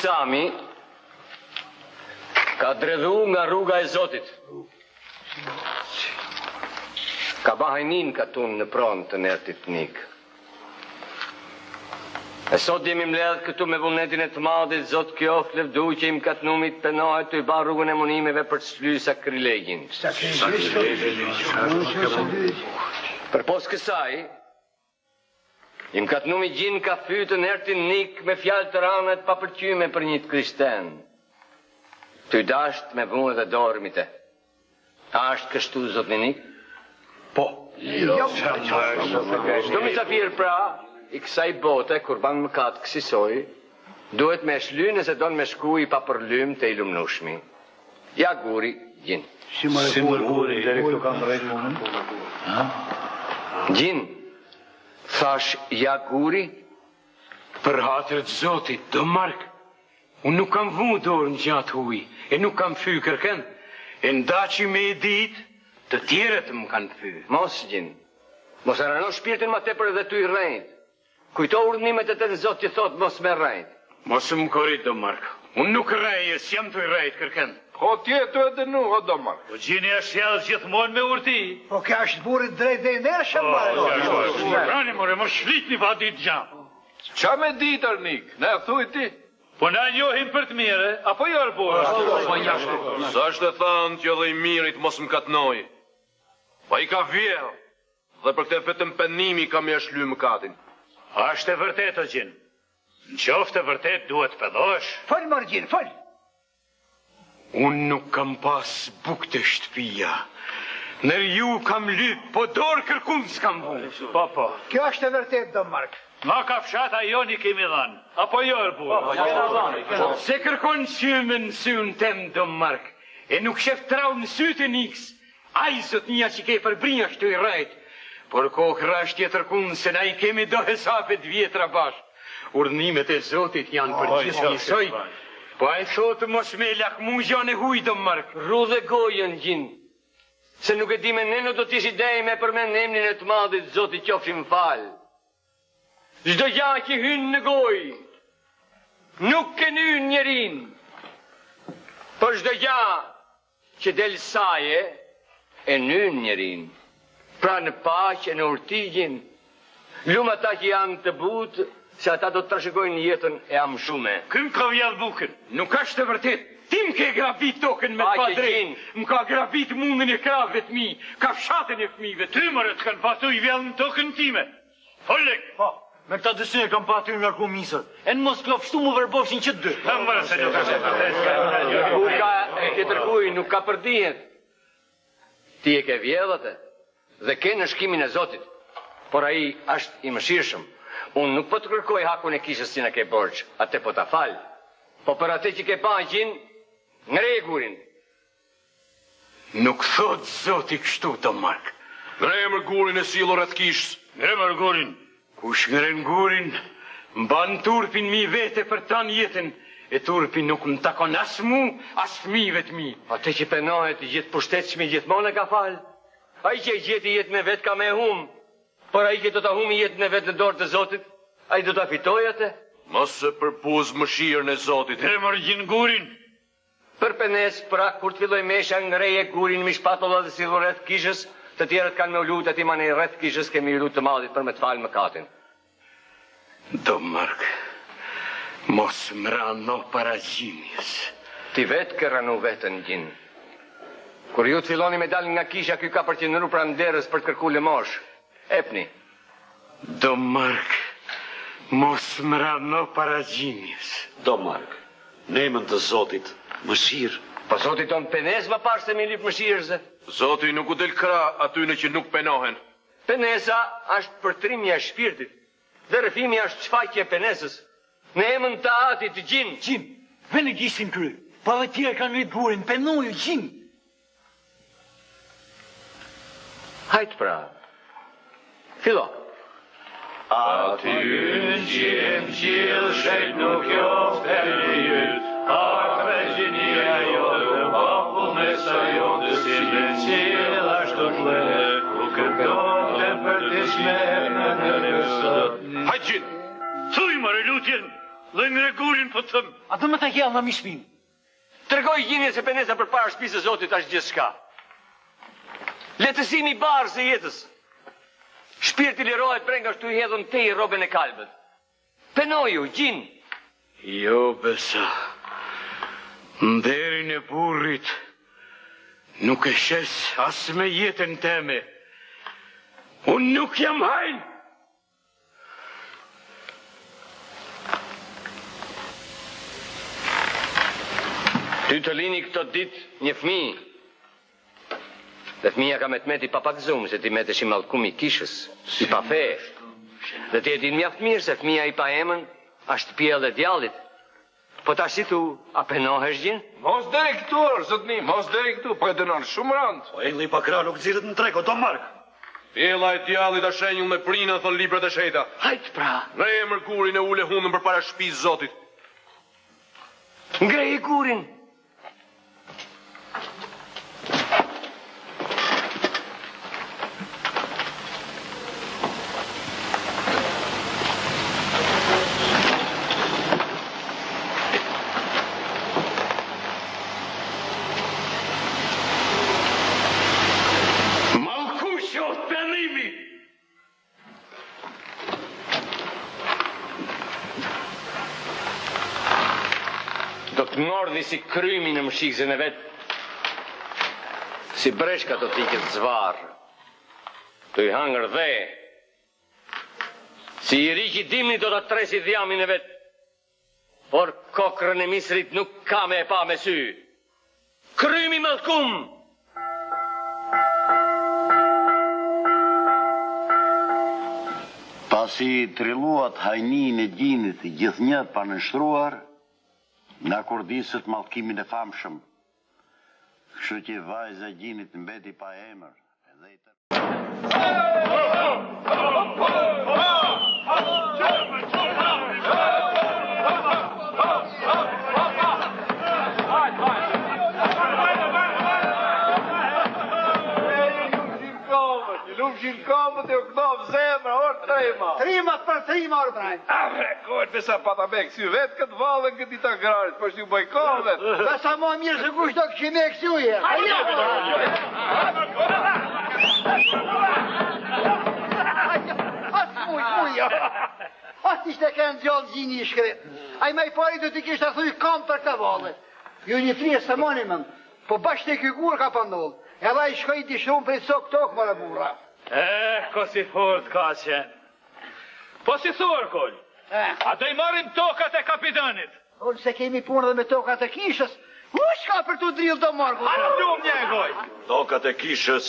Cami ka dredhu nga rruga e Zotit. Ka ba hajninë n'katun në pronë të Nertit Nik. E sot jemi mbledhë këtu me vullnetin e të madhit Zot kjoftë lëvdu që i mkatnumi të penohet tuj ba rrugën e munimeve për të shly sakrilegjin. Përpos kësaj, i mkatnumi Gjin ka fy të Nertin Nik me fjalë të rana e të papëlqyme për një të krishten. Tuj dashtë me vu edhe dorë mi te. A është kështu zotni Nik? Po. Jo. Çdo mysafir pra i kësaj bote kur ban mëkat kësisoj, duhet me e shly nëse don me shku i papërlym te i lumnushmi. Ja guri Gjin. Si more guri, deri këtu kam rrejt punën. Gjin, thash ja guri? Për hatër të Zotit, Dom Mark, Unë nuk kam vu dorë në gja të huj, e nuk kam fy kërkënd, e n'daçi me e ditë, të tjerët më kanë fy. Mos, Gjin, mos e rano shpirtin ma tepër edhe tuj rrejt. Kujto urdhnimet e Tënzot që thotë mos me rrejt. Mos më korit, Dom Mark, unë nuk rrej e s'jam tuj rrejt kërkënd. Po ti je tuj e dënu, o Dom Mark. Po Gjini është sjellë gjithmonë me urti. Po ky është burrë i drejtë dhe i ndershëm, more. Rani, more, mos flitni pa ditë gja. Ça me ditë, or Nik, na e thuj ti? Po na njohim për të mirë, apo jo or burra? Po njashtu. S'është e thanë që edhe i miri të mos mkatnojë. Po ai ka vjedhë dhe për këtë vetëm penimi ka me ia shly mëkatin. A është e vërtetë o Gjin? Në qoftë e vërtetë duhet të penohesh. Fol mor Gjin, fol! Unë nuk kam pas bukë te shtëpia. Nër ju kam lyp, po dorë kërkund s'kam vu. Po, po. Kjo është e vërtetë, Dom Mark. Nga kafshata jonë i kemi dhanë, apo jo, or burra? Po, kena dhanë, kena. Pse kërkon qyme në syun tem, Dom Mark, e nuk shef trau në sytë e Nikës, Ai zotnia që ke përbri është tuj rrejt, por kokrra është tjetërkund se na i kemi do hesape të vjetra bashkë. Urdhnimet e Zotit janë për gjithë njësoj. Po ai thotë mos me lakmu gjanë e huj Dom Mark. Rrudhe gojën Gjin, se nuk e di me ne nuk do të jesh i denjë me përmend emrin e të madhit Zoti qofshim falë. Çdo gja që hyn në gojë nuk e nyn njerin, por çdo gja Që del saje e nyn njerin. Pra në paqe në urti Gjin. Lum ata që janë të butë se ata do të trashëgojnë jetën e amshume. Ky më ka vjedhë bukën. Nuk është e vërtetë. Ti më ke grabit tokën me të padrejtë. Më ka grabit mundin e krahëve të mi, kafshatën e fëmijëve. Ty more të kanë pa tuj vjedhë në tokën time. Fol! Po, me këta dy sy e kam pa tuj ngarku misër. E në mos klofshtu m'u verbofshin që të dy. Hë more se nuk është e vërtetë. Buka e tjetërkuj nuk kapërdihet. Ti e ke vjedhë atë dhe ke ndëshkimin e Zotit. Por ai është i mëshirshëm. Unë nuk po të kërkoj hakun e kishës që na ke borxh, atë po ta fal. Po për atë që ke ba Gjin, ngreje gurin. Nuk thotë Zoti kështu, Dom Mark. Ngreje mër gurin e sillu rreth kishës. Ngre mër gurin. Kush ngren gurin, mban turpin mi vete për tanë jetën, e turpi nuk më takon as mu, as fëmijëve të mi. Atë që penohet i gjithëpushtetshmi gjithmonë e ka falë. Ai që e gjeti jetën e vet ka me e humbë, por ai që do ta humbi jetën e vet në dorë të Zotit, ai do ta fitojë atë. Mos e përbuz mëshirën e Zotit. Ngre mër Gjin gurin. Për penesë, pra, kur të fillojë mesha, ngreje gurin mi shpatulla dhe sillu rreth kishës, të tjerët kanë me u lutë e ti manej rreth kishës ke me iu lutë të madhit për me të falë mëkatin. Dom Mark, mos më rano para gjinjes. Ti vetë ke ranu veten, Gjin. Kur ju të filloni me dalë nga kisha, ky ka për të qëndru pranë derës për të kërku lëmoshë. Epni. Dom Mark, mos më rano para gjinjes. Dom Mark, në emën të Zotit, mëshirë. Po Zoti don penesë më parë se me lyp mëshirë ze. Zoti nuk u del krah atyne që nuk penohen. Penesa është përtrimja e shpirtit dhe rrëfimi është shfaqje e penesës. Në emën të Atit, Gjin. Gjin, vëne gishtin n'kry. Po edhe tjerë kanë ngrit gurin, penoju, Gjin. Hajt pra. Fillo. Ati ynë që je n'qiell, shejtnu kjoftë emri yt, ardhtë regjnia jote, baftë vullnesa jote, si në qiell ashtu n'dhe, bukën tonë të përditshme jepna neve sot. Hajt Gjin! Thuj more lutjen! Dhe ngre gurin po të them. A do me ta hjellë në mi shpinë? Tregoi Gjinit se penesa përpara shtëpisë së Zotit është gjithçka. Lehtësimi i barrës së jetës. Shpirti lirohet brengash tu i hedhun tej rrobën e kalbët. Penoju, Gjin! Jo, besa. Nderin e burrit nuk e shes as me jetën teme. Unë nuk jam hajn! Ty të lini këto ditë një fëmijë. Dhe fëmija ka me të met i papagzum, se ti metesh i mallkum i kishës, i pa fe. Dhe ti e din mjaft mirë se fëmija i paemën asht pjellë e djallit. Po tash si thu, a penohesh Gjin? Mos deri këtu, or, zotni, mos deri këtu, po e dënon shumë rëndë. Po engjëlli pa krah nuk nxirret në treg, o Dom Mark. Pjella e djallit asht engjëll me brina, thonë librat e shejta. Hajt pra. Ngreje mër gurin e ule hundën përpara shpisë Zotit. Ngreje gurin. Mallku qoftë penimi! Do të ngordhi si krymi në mshikëzën e vet, si breshka do të iket zvarrë, tu i hangër dhe, si iriq i dimnit do ta tresi dhjamin e vet, Por kokrrën e misrit nuk ka me e pa me sy. Krym i mallkum! Pasi trilluat hajninë e Gjinit gjithnjë të panënshtruar, na kurdisët mallkimin e famshëm. Kështu që vajza e Gjinit mbeti pa emër dhe i tërë. Lumshin këmbët e u kënoftë zemra, or trima. Trimat për trima, or brajnë. Arre, kohët besa pata me kcy vetë këtë valle këtë ditë agrarit, po s'ju bëj kohëve. Besa ma mirë se kush do kishim me kcy e. As muj, muj, As ishte kënë gjallë Gjini i shkretë. Ai ma i pari do t'i kishte thy kamt për këtë valle. Ju një tri e s'e mani mend. Po bash te ky gur ka pa ndodhë. Edhe ai shkoi i dishrum prej copë tokë more burra. Eh, ko si fort ka qenë. Po si thua, Kol? Eh. A do i marrim tokat e kapidanit? Unë se kemi punë dhe me tokat e kishës. U çka për t'u drill Dom Marku. A lum një e goj. Tokat e kishës,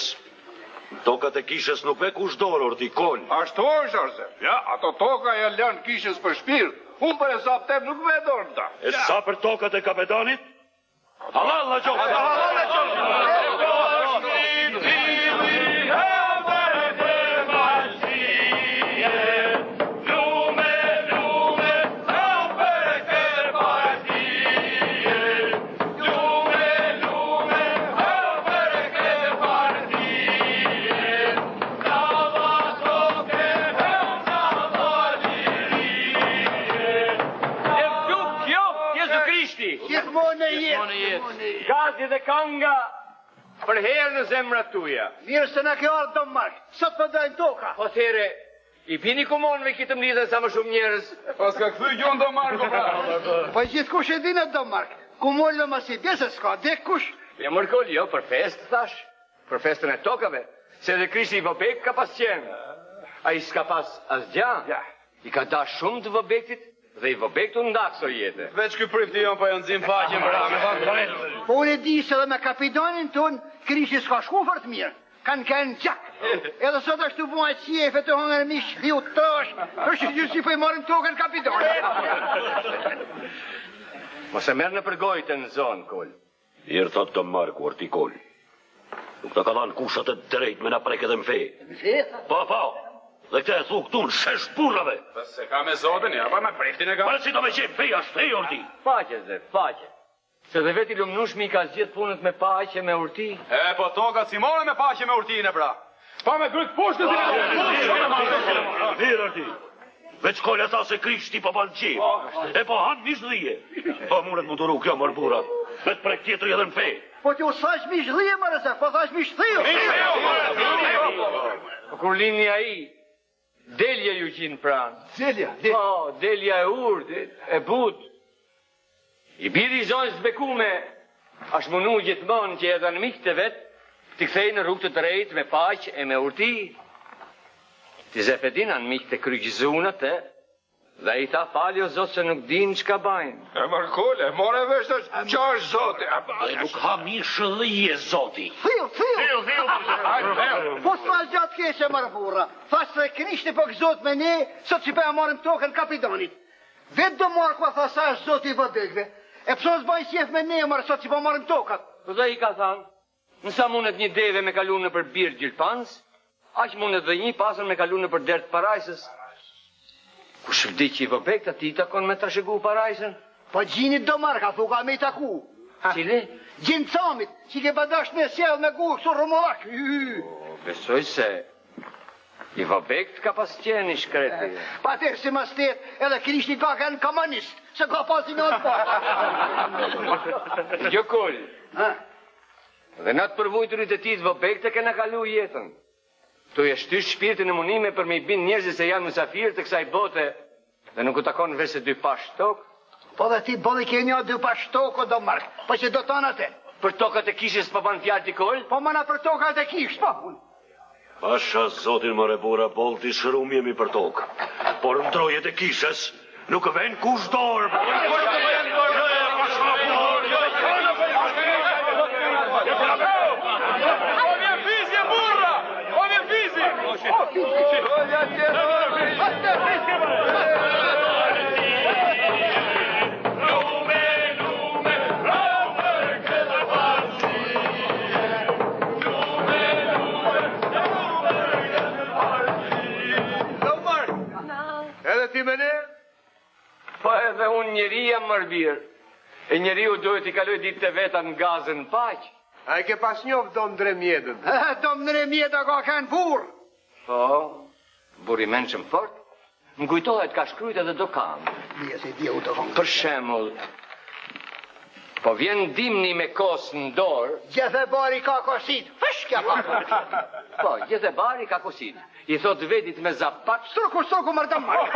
tokat e kishës nuk ve kush dorë, or ti Kol. Ashtu është, orze. Ja, ato toka ja lënë kishës për shpirt. Unë për hesap tem nuk ve dorë në ta. E sa për tokat e kapedanit? Hallall na qoftë! Hallall na qoftë! Jezu Krishti! Gjithmonë në jetë. Gazi dhe kanga për herë në zemrat tuja. Mirë se na ke ardhë Dom Mark. Sot po dajmë toka. Po atëherë, i bini kumonëve që të mblidhen sa më shumë njerëz. Po s'ka kthy gjuhën Dom Marku pra. Po gjithkush e din atë Dom Mark. Kumon lë mos i bje se s'ka dek kush. Jo mor Kol, jo, për festë thash. Për festën e tokave, se edhe Krishti i vobekt ka pas qenë. Ai s'ka pas asgja. I ka dash shumë të vobektit dhe i vobekt u nda kësaj jete. Veç ky prifti jon po ja nxin faqen pra, me thënë drejtë. Po unë e di se edhe me kapidanin ton, Krishti s'ka shku fort mirë. Kanë kënë gjak. Edhe sot është tu bo qefe tu hongër mish dhiu trash. Është gjë si po i marrim tokën kapidanit. Mos e merr nëpër gojë të në zonë, Kol. Mirë thot Dom Marku, or ti Kol. Nuk ta ka dhanë kush atë drejt me na prek edhe në fe. Në fe, tha? Po, po. Dhe këtë e thu këtu në shesh burrave. Po se ka me zotin, ja, pa me priftin e ka. Po si do me qenë feja, është fe, or ti. Paqe, Zef, paqe. Se dhe vetë i lumnushmi i ka zgjidh punët me paqe, me urti. E, po tokat s'i more me paqe me urtinë, pra. Pa me gryt pushkës i Mirë, or ti. Veç Kola tha se Krishti po ban qejf. E po han mish dhije. Po mundet m'u duru kjo mor burra. Me të prek tjetri edhe në fe. Po ti u s'thash mish dhije more se, po thash mish thiu. Po kur lindi ai, delja ju gjind pranë. Delja, delja. Po, delja e urtë, e butë. I biri i zonjës të bekume, asht munu gjithmonë që edhe anmiqtë e vet, t'i kthejë në rrugë të drejtë me paqe e me urti. Ti Zef e din anmiqtë e kryqëzun atë, dhe ai tha fali o Zot se nuk dinë çka bajnë. E mor Kole, e more vesh tash, ça është Zoti? Dhe nuk ha mish dhije Zoti. Thiu, thiu. Thiu, thiu. Po s'thash gja të keqe more burra. Thash se Krishti po gëzohet me ne, sot që po ja marrim tokën kapidanit. Vetë Dom Marku tha se është zoti i vobegëve. E pse s'bën qejf me ne more sot që po marrim tokat? Po dhe i ka thanë, nësa mundet një deve me kalu nëpër birë gjylpanës, aq mundet dhe një i pasur me kalu nëpër derë të parajsës. Kush vdiq i vobekt, atij i takon me trashëgu parajsën. Po gjinit Dom Mark, a thu ka me i taku? Cili? Gjin Camit, që ke pa dasht me sjell me gurë këtu rrumullak. Po, besoj se I vobekt ka pas qenë i shkreti. Pa atëherë si mas tetë, edhe Krishti ka qenë komunist, se ka pas i në pa. Jo Kol. Dhe na të përvujturit e tij të vobekt e kena kalu jetën. Tu e shty shpirtin në munime për me i bind njerëzit se janë musafirë të kësaj bote dhe nuk u takon veç se dy pash tokë. Po dhe ti boll i ke një dy pash tokë, o Dom Mark, po që do tonë atë. Për tokat e kishës po ban fjalë ti Kol? Po mana për tokat e kishës, po. Pasha zotin more burra boll të shërum jemi për tokë. Por në trojet e kishës nuk ven kush dorë. Edhe ti me ne? Po edhe unë njeri jam mor bir. E njeriu duhet t'i kalojë ditët e veta në gaz e në paqe. A e ke pas njoft Dom Ndre Mjedën? Dom Ndre Mjeda ka qenë burrë. Po, burrë i mençëm fort. Më kujtohet ka shkrujt edhe do kangë. Mirë se di u do kangë. Për shembull, po vjen dimni me kos në dorë. Gjethe bari ka kosit. Fësh kja pa. Po, gjethe bari ka kosit. I thot vedit me za pak. Struku, struku, mër Dom Mark.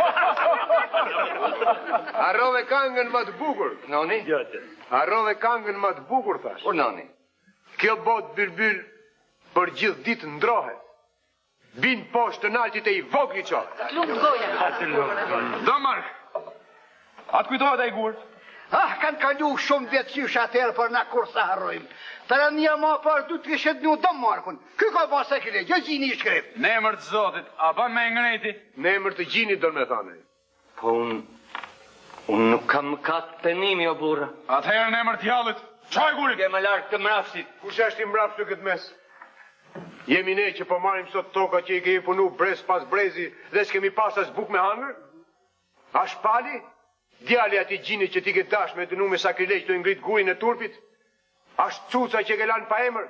Harrove kangën më të bukur. Noni? Harrove kangën më të bukur, thash. Urnoni. Kjo botë bylbyl për gjithë ditë ndrohet. Bin poshtë të naltit e i vogli çohet. Të lumtë goja. Dom Mark, a të kujtohet ai gur? Ah, kanë kalu shumë vjet qysh atëherë, por na kurrë s'e harrojmë. Perëndia ma parë du të kishe dënu Dom Markun. Ky ka ba sakrilegj, jo gjini i shkretë. Në emër të Zotit, a ban me e ngrejti? Në emër të gjinit don me thënë. Po unë, unë nuk kam mëkat penimi o burra. Atëherë në emër të djallit, çoje gurin. Ke më larg të mrapshtit. Kush është i mbrapshtë në këtë mes? Jemi ne që po marrim sot toka që i kemi punu brez pas brezi dhe s'kemi pas as bukë me hangër? Asht Pali? Djali i atij gjinit që ti ke dash me dënu me sakrilegj tu e ngrit gurin e turpit? Asht Cuca që e ke lanë pa emër?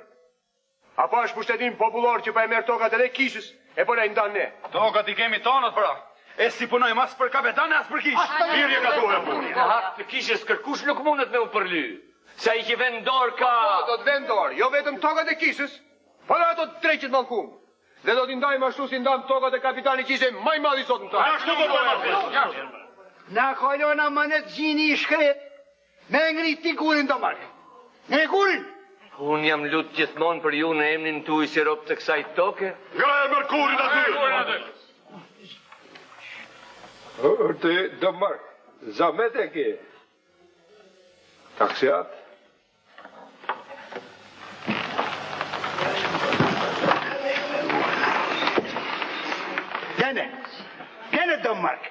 Apo është pushteti popullor që po e merr tokat edhe kishës e po na i ndan ne? Tokat i kemi tonat pra. E s'i punojmë as për kapedan as për kishë. Mirë e ka thua burrë. Në hak të kishës kërkush nuk mundet me u përly. Se ai që ven dorë ka... Po, do të vëmë dorë, jo vetëm tokat e kishës, po dhe ato dreqit mallkum. Dhe do t'i ndajmë ashtu si ndamë tokat e kapitanit që ishte më i madhi sot në tokë. Ashtu do bëjmë. Na ka lënë amanet gjini i shkretë, Me e ngrit ti gurin Dom Mark. Ngre gurin! Unë jam lut gjithmonë për ju në emnin tuaj si rob të kësaj toke. Ngreje mër gurin aty! Ti, Dom Mark, zamet e ke. Taksiat? Lene, lene Dom Mark.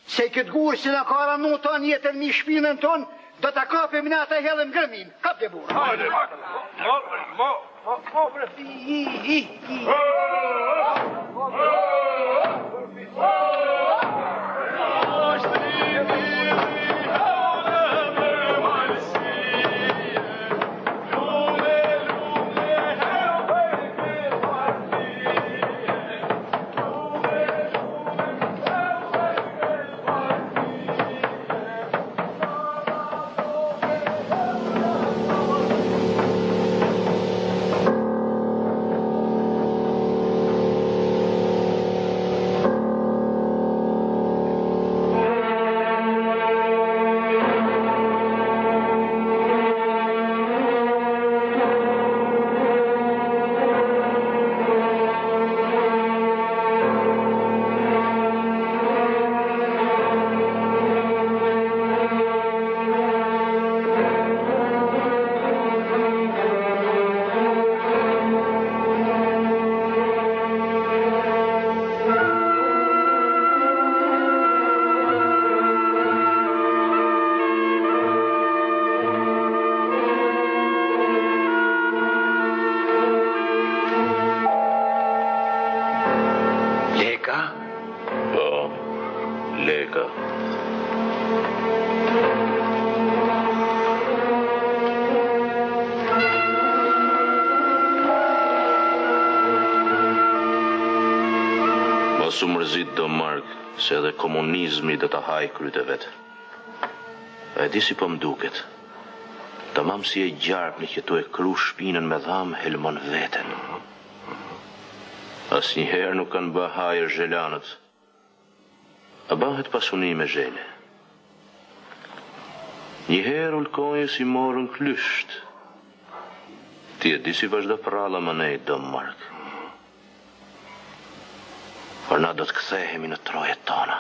Se këtë gur që na ka ranu tanë jetën mi shpinën tonë, do ta kapim ne ata hedhim n'grëminë. Kape burrë. Hajde. Mo, mo, mo, mo, bre. I, i, i, i. Mos u mërzit Dom Mark, se edhe komunizmi do ta hajë kryt e vet. A e di si po më duket? Tamam si e gjarpni që tu e kru shpinën me dhamë helmon veten. Asnjëherë nuk kanë ba hajër zhelanët. A bahet pasuni me zhele? Njëherë ulkonjës i morën klysht. Ti e di si vazhdo prralla manej, Dom Mark. Por na do të kthehemi në trojet tona.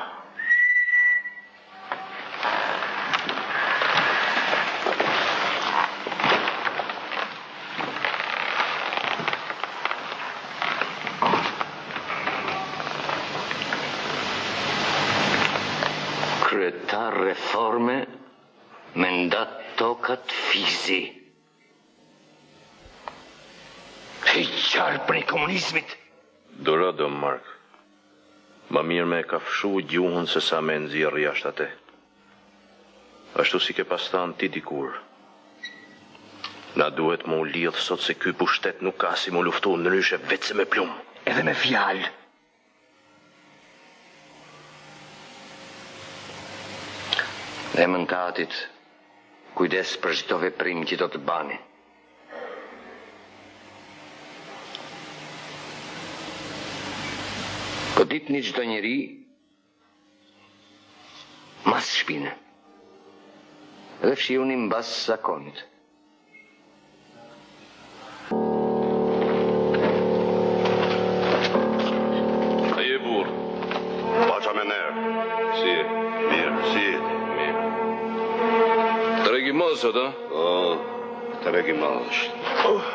Kryetar reforme me nda tokat fizi. Hej gjarpri i komunizmit! Duro Dom Mark. Ma mirë me e kafshu gjuhën se sa me e nxjerrë jashtë ate. Ashtu si ke pas thanë ti dikur. Na duhet me u lidhë sot se ky pushtet nuk ka si m'u luftu ndryshe veçse me plumb. Edhe me fjalë. Në emën të atit, kujdes për çdo veprim që do të bani. Goditni çdo njeri mas shpine dhe fshihuni mbas zakonit. A je burrë? Paça me nder. Si je? Mirë, si je ti? Mirë. Treg i madh sot, a? Po, treg i madh është. Oh.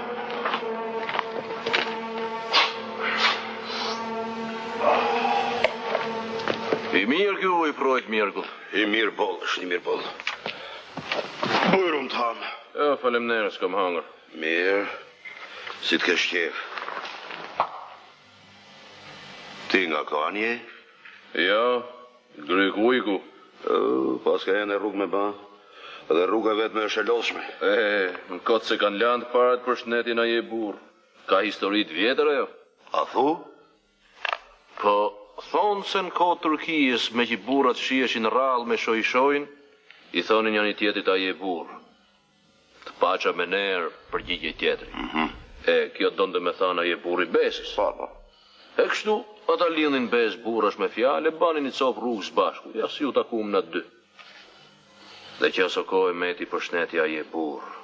I mirë ky ujë i përroit Mjergull. I mirë boll, është i mirë boll. Bujrum të hamë. Jo, faleminderit, s'kam hangër. Mirë, si të kesh qejf. Ti nga këto anë je? Jo, grykë ujku. Paska ende rrugë me ba, dhe rruga e vetme është e lodhshme. E, më kot s'e kanë lanë të parët për shnetin a je burrë. Ka histori të vjetër ajo. A thu? Po, thonë se në kohë të Turkijës, meqë burrat shiheshin rrallë me shoi-shoin, i thonin njani tjetrit a je burrë. Të paça me ner, përgjigjej tjetri. E, kjo donte me thanë a je burrë i besës. Po, po. E kështu, ata lidhnin besë burrash me fjalë e banin një copë rrugë së bashku, ja si u takuam na të dy. Dhe që aso kohe meti përshnetja a je burrë.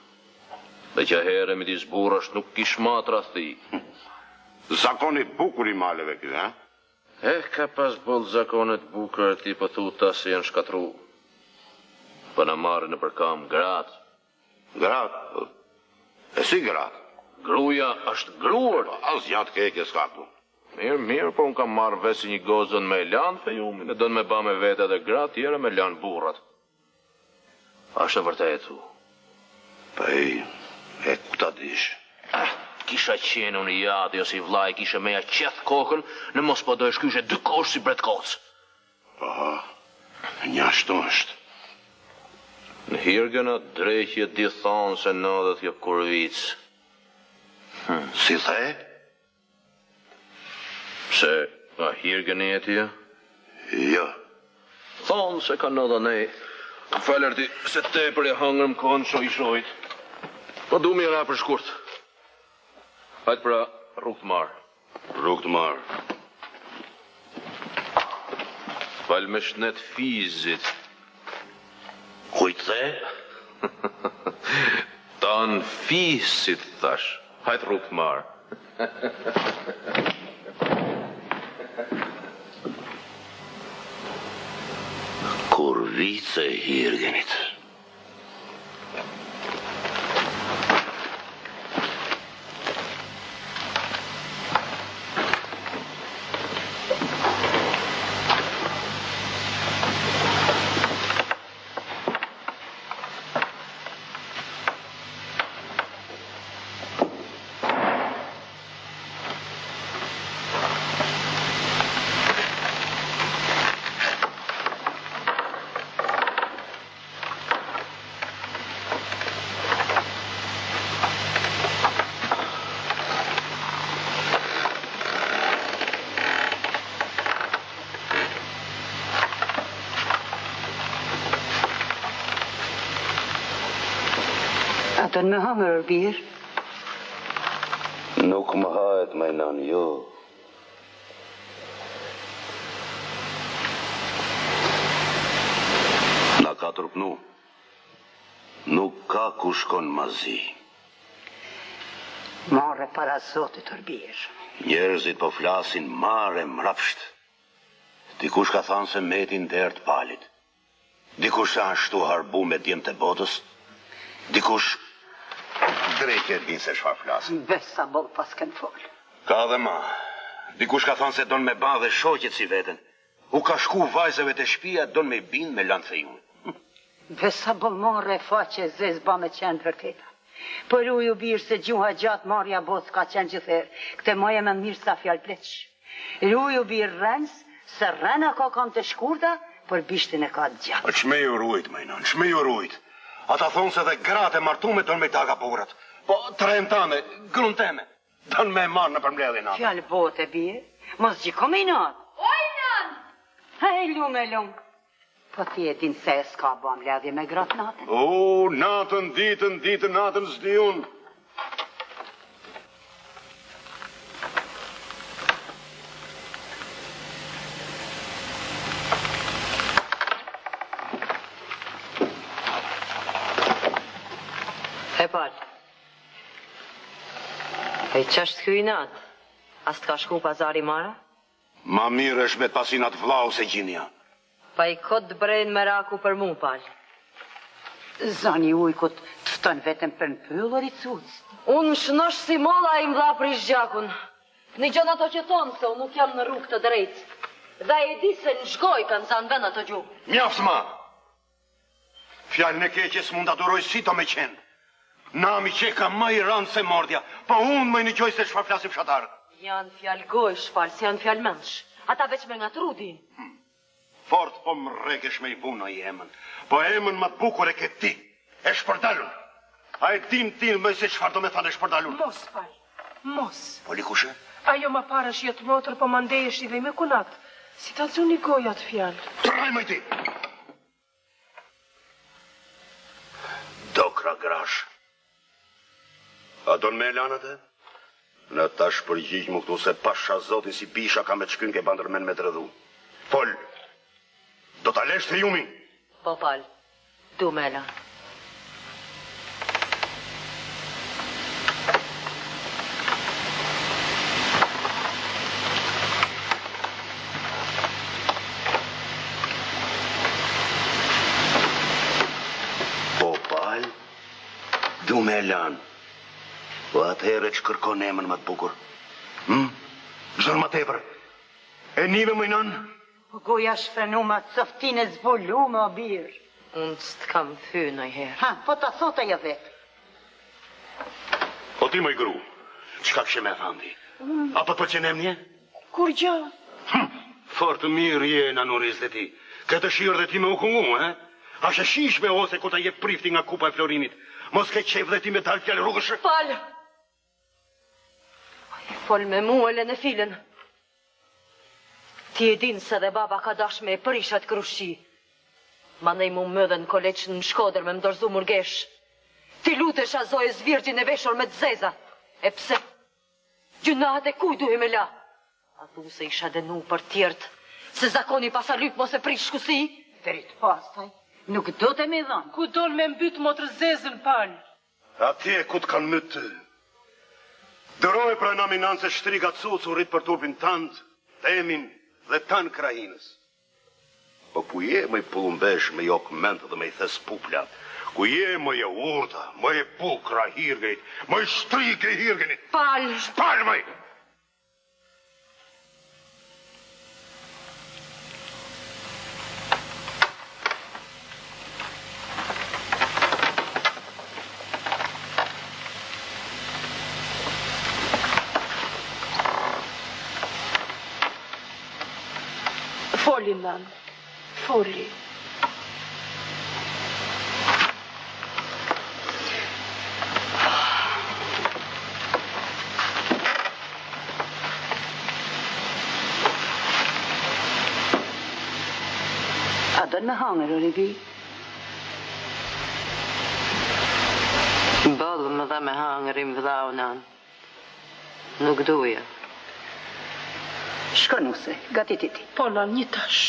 Dhe që ahere midis burrash nuk kish ma tradhti. Zakon i bukur i maleve ky, ha? Eh, ka pas boll zakone të bukura ti po thu tash se janë shkatrru. Po na marrin nëpër kamë gratë. Gratë? Po, e si gratë? Gruja është grua. Po, asgja të keqe s'ka këtu. Mirë, mirë, por unë kam marrë vesh se një gocë don me e lanë fejumin, e don me ba me vete edhe gra tjera me lanë burrat. Është e vërtetë, thu. Po ej, e ku ta dish? Ah, kisha qenë unë i jati ose i vllai, kisha me ja qeth kokën, në mos po do e shkyshe dy kosh si bretkoc. Po, njashtu është. Në Hirgen a dreqi e di thonë se ndodhet kjo kurvicë. Hm. Si the? Pse, nga Hirgeni je ti? Jo. Thonë se ka ndodh anej. Më fal ti, se tepër e hëngrëm kohën shoi shoit. Po du mi ra për shkurt. Hajt pra, rrugë të marë. Rrugë të marë. Fal me shnet fizit. Kujt the? Tan fisit, thash. Hajt rrugë të marë. Kurvicë e Hirgenit. A don me hangër, or bir? Nuk më hahet, moj nanë, jo. Na ka trupnu. Nuk ka ku shkon ma zi. Marre para Zotit, or bir. Njerëzit po flasin marë e mrapsht. Dikush ka thanë se meti në derë të Palit. Dikush se asht tu harbu me djemtë e botës, dikush dreqi e din se çfarë flasin. Besa boll pasken fol. Ka dhe ma. Dikush ka thanë se don me ba dhe shoqet si veten. U ka shku vajzave te shpia don me i bind me lanë fejun. Besa boll marre e faqe e zezë ba me qenë të vërteta. Po ruju bir se gjuha e gjatë marrja e botës ka qenë gjithherë. Këtë maje mend mirë sa fjalë pleqsh. Ruju bir rrenës, se rrena ka kamtë të shkurta, por bishtin e ka të gjatë. Po ç'me ju rujt, moj nënë, ç'me ju rujt? Ata thonë se dhe gratë e martume don me i da nga burrat. Po, të renë tame, grun teme, don me e marrë në përmbledhje natën. Fjalë bote, bir, mos gjyko me inat. Oj, nënë! Hej, lumë e lumë. Po ti e din se s'ka ba mbledhje me gratë natën. O, natën, ditën, ditën, natën, s'di unë. E Pal. E ç'është ky inat? A s'të ka shku pazari mara? Ma mirë është me pas inat vllau se gjinia. Pa i kot bren meraku për mu, Pal. Zani i ujkut të fton vetëm për në pyll, ori cuc. Unë më shnosh si molla ai më dha prish gjakun. Nigjon ato që thonë se unë nuk jam në rrugë të drejtë. Dhe ai e di se në gojë kanë zanë vend ato gjuhë. Mjaft ma! Fjalën e keqe s'mund ta duroj si do me qenë. Nami qeka ma i randë se mordja, po unë më nigjoj se çfarë flasin fshatarët. Janë fjalë gojësh, Pal, s'janë fjalë mendsh. Ata veç me ngatërru dinë. Hm. Fort po më rrekesh me i vu noj emën. Po emën ma të bukur e ke ti. E shpërdalun. A e din ti moj se çfarë do me thanë e shpërdalun? Mos, Pal. Mos. Po likushë? Ajo ma parë është jot motër, po mandej është dhe ime kunat. Si ta zuni goja atë fjalë? Traj moj ti! Dokra grash. A don me e lanë atë? Në tash përgjigj mu këtu se pasha zotin si bisha kam me të shky n'ke ba ndërmen me dredhu. Fol! Do ta lesh Fejumin? Po, Pal. Du me e lanë. Po Pal, du me e lanë. Po atëherë ç'kërkon emën më të bukur? Hm? Ç'don më tepër? E nive moj nënë? Po goja shfrenume, coftinë e zbulume, o bir. Unë s'të kam fy ndonjëherë. Ha, po ta thotë ajo vetë. Po ti moj gru, çka kishe me thanë ti? A po të pëlqen emni? Kurgjë. Hm, fort mirë je nanuris dhe ti. Ke dëshirë dhe ti me u kungu, he? Asht e shijshme ose kur ta jep prifti nga kupa e florinit. Mos ke qejf dhe ti me dalë fjalë rrugësh? Pal! Fol me mua, lene filën. Ti e din se dhe baba ka dash me e prish atë krushqi. Mandej mu mydhën në kolegj në Shkodër me më dorëzu murgesh. T'i lutesha Zojës Virgjin e veshur me të zeza. E pse? Gjynahet e kujt duhej me la? A thu se isha denu për tjertë, se zakoni pasa lyp mos e prish kusi? Drejt pastaj, nuk do të me dhënë. Ku don me mbyt motër zezën, Pal? Atje ku të kanë myt ty. Duroje pra namin nanë se shtriga cuc u rrit për turpin tand, temin dhe tanë krahinës. Po ku je moj pëllumbesh me jok mend dhe me i thes pupla? Ku je moj e urta, moj e bukra hirgenit, moj shtrigë e hirgenit? Pal! Pal moj! Foli, nanë, foli. A don me hangër, ore bir? Edhe me hangër im vdhau nanë. Nuk duja. Shko nuse, gatiti ti. Po nanë, një tash.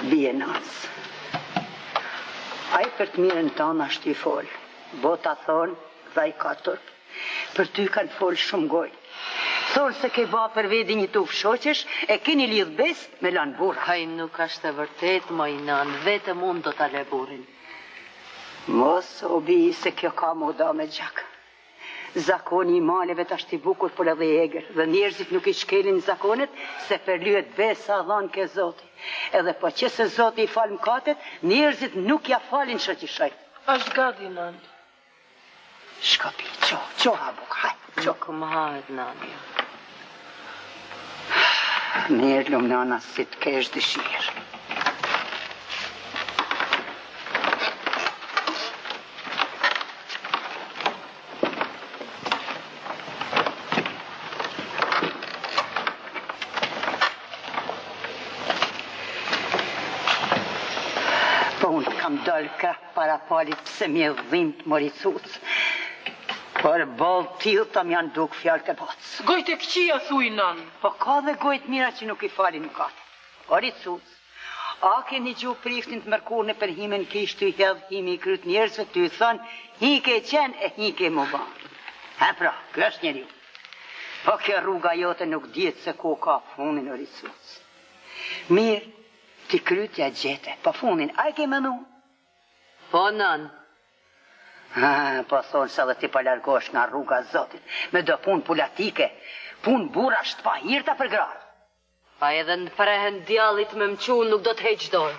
Bij e nanës. Ai për të mirën tënde asht tu folë. Bota thonë dhe ai ka turp. Për ty kanë folë shumë gojë. Thonë se ke ba për vedi një tufë shoqesh e keni lidhë besë me lanë burrat. Haj nuk asht e vërtetë moj nanë, vetëm unë do ta le burrin. Mos o bijë se kjo ka m'u da me gjak. Zakoni i maleve asht i bukur por edhe i egër dhe njerëzit nuk i shkelin zakonet se përlyhet besa dhanë ke Zoti. Edhe po qe se Zoti i fal mëkatet, njerëzit nuk ja falin shoqishojt. Asht gati nanë. Shko pi, ço, ço ha bukë, haj, ço. Nuk më hahet nanë, jo. Mirë, lum nana, si të kesh dëshirë. Po unë kam dalë krah Para Palit pse m'je dhimt mori cuc Por boll t'idhta m'janë duk fjalët e bacës. Gojët e këqija thuj nanë. Po ka dhe gojë të mira që nuk i falin mëkatet. Ori cuc, a ke nigju priftin të mërkurën e përhime në kishë tu i hedh himi kryt njerëzve tu i thënë hi ke qenë e hi ke m'u ba. He pra, ky është njeriu. Po kjo rruga jote nuk dihet se ku ka funin ori cuc. Mirë, ti kryt ja gjete, po funin a e ke menu? Po nanë. Ha, po thonë se edhe ti po largohesh nga rruga e Zotit, me do punë pulatike, punë burrash të pahirta për gratë. Pa edhe në prehen djallit me më çu, nuk do të heq dorë.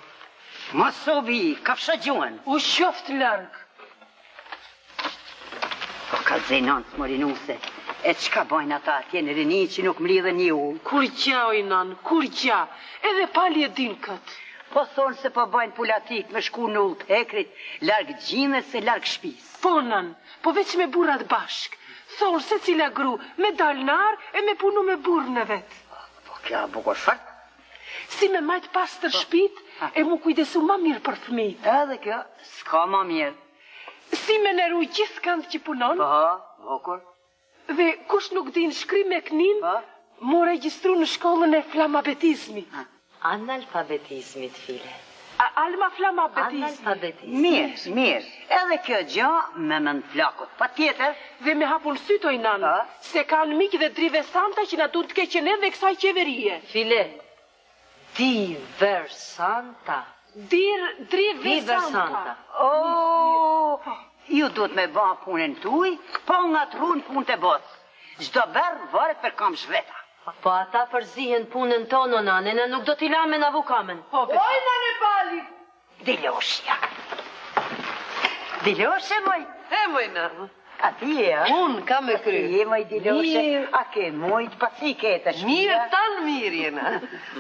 Mos o bijë, kafsho gjuhën. U qoftë larg. Po kallzoj nanës mori nuse, e çka bajnë ata atje në rini që nuk mlidhen një ullë? Kurgja oj nanë, kurgja, edhe Pali e din këtë. Po thonë se po bajnë pulatikë me shku në ullë të hekrit, larg gjinës e larg shpisë. Po nanë, po veç me burrat bashkë, thonë secila gru me dalë në arë e me punu me burrin e vet. Po kjo a bukur fort. Si me majtë pastër shpitë e mu kujdesu ma mirë për fëmijët. Edhe kjo s'ka ma mirë. Si me neru gjithkënd që punon? Po, bukur. Dhe kush nuk din shkrim e knim, po. mu regjistru në shkollën e flamabetizmit. Analfabetizmit, file. Alma flamabetizmit. Analfabetizmit. Mirë, mirë. Edhe kjo gjë me mend plakut. Patjetër. Dhe me hapun sytë oj nanë, se kanë miq dhe drivesanta që na duan të keqen edhe kësaj qeverie. File, Diversanta. Dir, drivesanta. Oh, ju duhet me ba punën tuj, pa u ngatrru në punët e botës. Çdo berr varet për kamsh veta. Po ata përzihen punën tonë o nanë, na nuk do t'i lamë me na vu kamën. Po, Oj nanë e Palit! Diloshja. Diloshe, moj. E moj nanë. A ti je, a? Unë kam e kry. Si je, moj Diloshe? A ke mujt, pa si ke të shpia? Mirë, tanë mirë jena.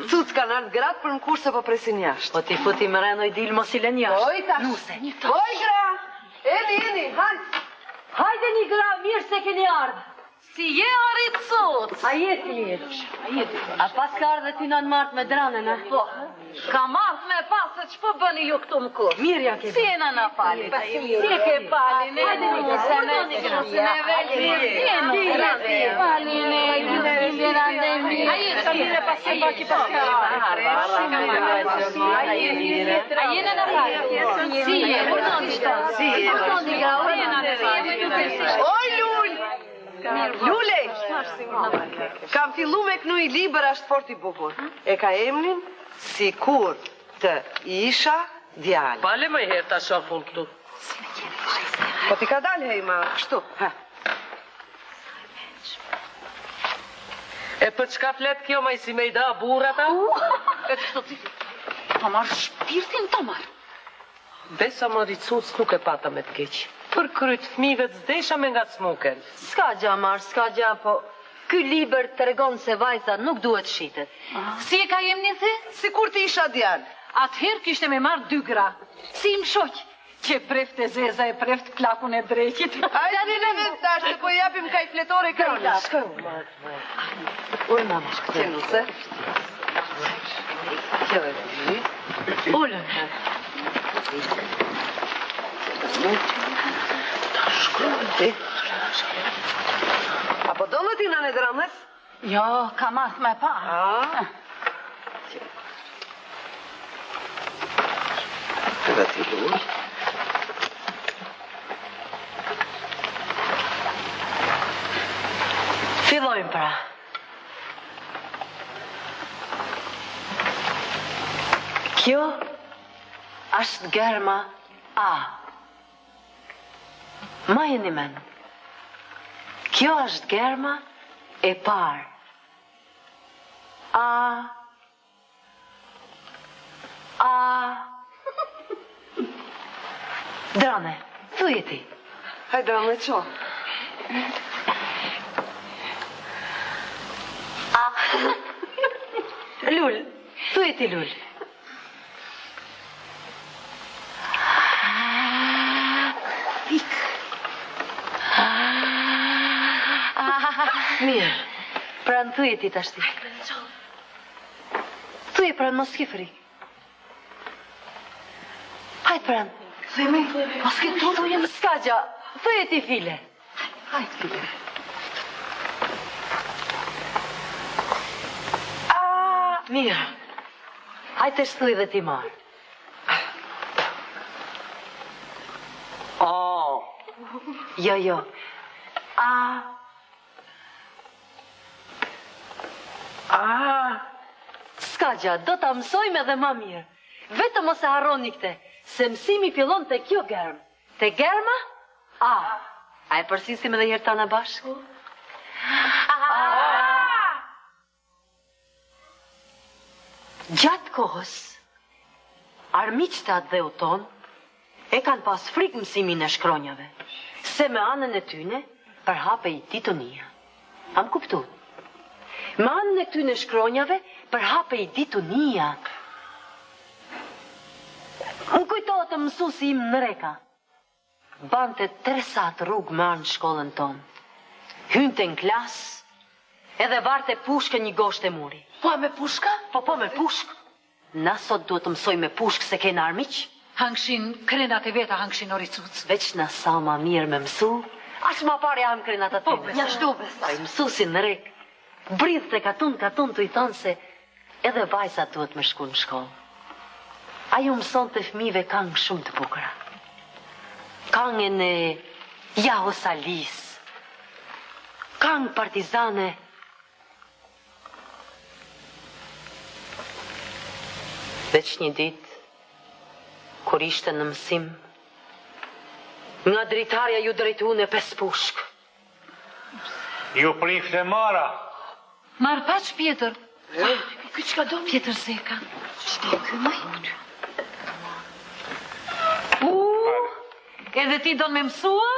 Cuc kanë ardhë gratë për në kurse po presin jashtë. Po ti futi mrena oj Dil, mos i lën jashtë. Oj tash. Nuse. Oj gra. Eni, eni, hajt. Hajdeni gra, mirë se keni ardhë. Si je ori cuc? A je ti mirë? A paska ardhë ti nanë Martë me dranën, a? Po, kam ardhë me pa se ç'po bëni ju këtu më kur. Mirë ja ke Si e nana Palit? Si e ke Palin? E nuse me nuse me velë. Si e nuse? Palin e A je sa mirë pas e baki pas ka. A je mirë? A je nana Palit? Si je? Urdhoni Si je? Urdhoni gra, Oj Lul! Lule! Kam fillu me knu i libër është fort i bukur. E ka emnin Sikur të isha djalë. Pale më herë ta shoh unë këtu. Po ti ka dalë hej ma, kështu. Ha. E për çka flet kjo maj si me i da burrat a? E të kështu ti. Ta marr shpirtin ta marr. Besa mori cuc nuk e pata me të keq. Për kryt fëmijëve s'desha me ngacmu kel. S'ka gja marr, s'ka gja, po ky libër tregon se vajza nuk duhet shitet. Si e ka emnin the? Sikur të isha djalë. Atëherë kishte me marr dy gra. Si im shoq, që preft e zeza e preft plakun e dreqit. Hajde në vend tash, se po i japim kaj fletore krona. Shkoj u marr. Ul mama. Që nuse? Kjo e di. Ulën. Ti? A po do dhe ti nanë e Dramës? Jo, kam ardhë me pa. A? Edhe ti Lul. Fillojmë pra. Kjo është germa A. Majeni mend. Kjo është germa e parë. A A Drane, thuje ti. Hajde, Drane, ço. A Lul, thuje ti Lul. Pik. Mirë. Pran thuje ti tashti. Thuje pran mos ki frikë. Hajt pran. Themi, mos ki tutë, ujem s'ka gja. Thuje ti file. Hajt file. Mirë. Hajt tash thuj dhe ti marë. A. Jo, jo. A. A. S'ka gja, do ta mësojmë edhe ma mirë. Vetëm mos e harroni këte, se mësimi fillon te kjo germë. Te germa A. A e përsërisim edhe herë tana bashkë? A. Gjatë kohës, armiqtë e atdheut tonë e kanë pas frikë mësimin e shkronjave, se me anën e tyne përhapej ditunia. A më kuptun? Me anën e këtyne shkronjave përhapej ditunia. Më kujtohet mësuesi im Nreka. Bante tre saat rrugë me ardh në shkollën tonë. Hynte në klasë edhe varte pushkën një goshe te muri. Po me pushka? Po po me pushkë. Na sot duhet të mësojmë me pushkë se kena armiq. Hangshin krenat e veta hangshin ori cuc. Veç na sa ma mirë me mësu, aq ma parë ja hamë krenat atyne. Po njashtu besa. Ai mësuesi Nrekë bridhte katun katun tu i thanë se Edhe vajzat duhet me shku në shkollë. Ai u mësonte fëmijëve kangë shumë të bukura. Kangën e Jaho Salisë, kangë partizane. Veç një ditë, kur ishte në mësim, nga dritarja iu drejtune pesë pushkë. Ju priftë e mara. Marë paç Pjetër. Ky çka do? Pjetër Zeka. Ç'do ky më jut? U, edhe ti don me mësua?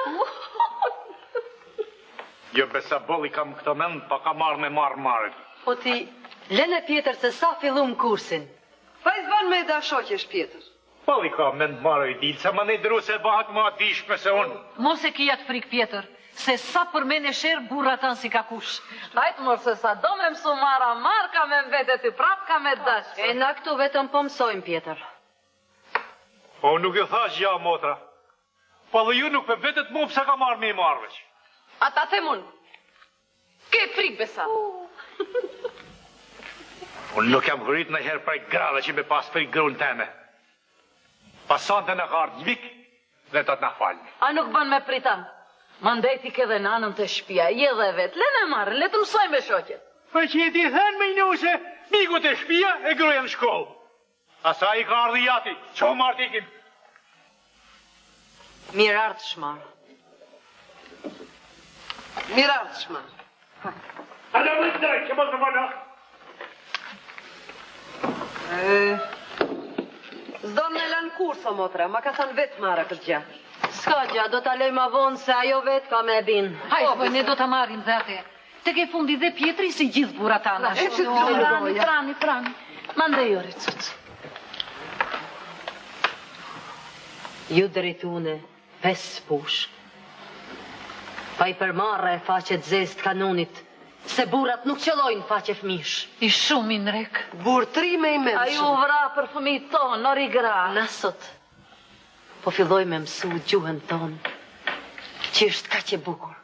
Jo besa boll i kam këto mend, pa kam ardh me marrë marrë. Po ti, lene Pjetër se sa fillum kursin. Pa i s'ban me da shoqesh Pjetër. Boll i ka mend marë i dilë, sa më në dru se bëhet ma dishme se unë. Mos e ki atë frikë Pjetër, se sa për men e sherr burra tanë s'i ka kush. Hajt mor se sa do me mësu mara, marë ka me mbet e ty prap ka me dash. E na këtu vetëm po mësojmë Pjetër. Po unë nuk ju thash gja motra. Po dhe ju nuk me vetet mu pse kam ardh me i marrë veç. A ta them unë? Ke frikë besa. Unë nuk jam ngrit ndonjëherë prej grave që me pas frikë grun teme. Pasante na ka ardhë një mik dhe do të na falni. A nuk bën me prita? Mandej ti ke dhe nanën te shpia, je dhe vetë, lene marrën, le të mësojë me shoqet. Po që e ti thënë me nuse, miku te shpia e gruja në shkollë. Asaj i ka ardhë i jati, ço marrë t'ikim. Mirë ardhsh marë. Mirë ardhsh marë. A do më të që mos më falë. S'don me lanë kurs, o motra, ma ka thënë vetë Mara këtë gja. S'ka gja, do ta lej ma vonë se ajo vetë ka me e bin. Hajt, po, ne do ta marrim dhe ate. Tek e fundi dhe Pjetri si gjithë burrat tanë ashtu. Prani, prani, prani. Mandej ore cuc. Ju drejtune pesë pushkë. Pa i përmarre faqe të zezë të kanunit, se burrat nuk qëllojnë faqe fëmijësh. I shumë i Nrek. Burrë trim e i mençëm. Ai u vra për fëmijët tonë, ori gra. Na sot po fillojmë me mësu gjuhën tonë, që. Që është kaq e bukur.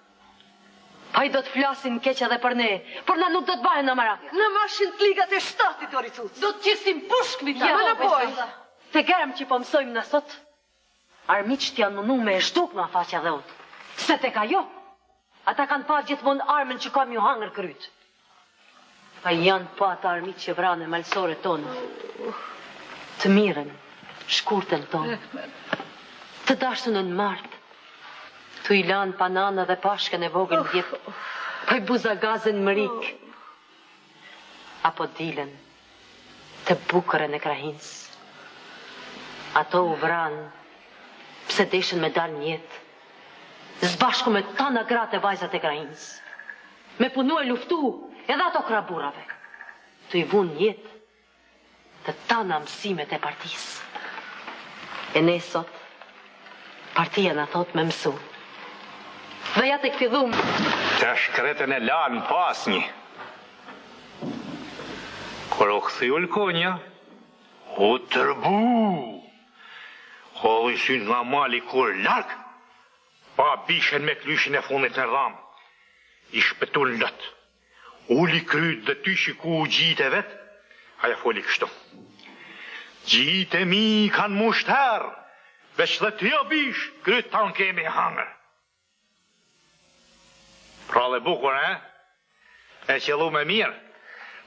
Ai do të flasin keq edhe për ne, por na nuk do të bahen në marak. Na marrshin të ligat e shtatit, ori cuc. Do të qesim pushkë mi ta. Ja, Ma na poj. Të germë që po mësojmë na sot, armiqtë janë mundu me e zhduk nga faqja dheut. Se tek ajo, ata kanë pa gjithmonë armën që ka m'ju hangër kryt. Pa janë po ata armiq që vranë malësoret tonë. Të mirën, shkurtën tonë. Të dashunën Martë. Tu i lanë pa nanë dhe Pashkën e vogël në djep. Pa i buzagazën Mërikë. Apo Dilën, të bukurën e krahinës. Ato u vranë pse deshën me dalë në jetë. S'bashku me tana gratë e vajzat e krahinës. Me punu e luftu edhe ato krah burrave. Tu i vunë n'jetë të tana mësimet e partisë. E ne sot, partia na thotë me mësu. Dhe ja tek fillum. Të shkretën e lanë pas një. Kur u kthy Ulkonja, u tërbu. Hodhi sytë nga mali kur larg, Pa bishën me klyshin e fundit në dhamë, i shpëtun lot. Uli kryt dhe tuj shiku gjitë e vet, ajo foli kështu. Gjitë e mi kanë m'u shterë, veç dhe ti o bishë, kryt tanë ke me hangër. Prallë e bukur, e? E qëllume mirë.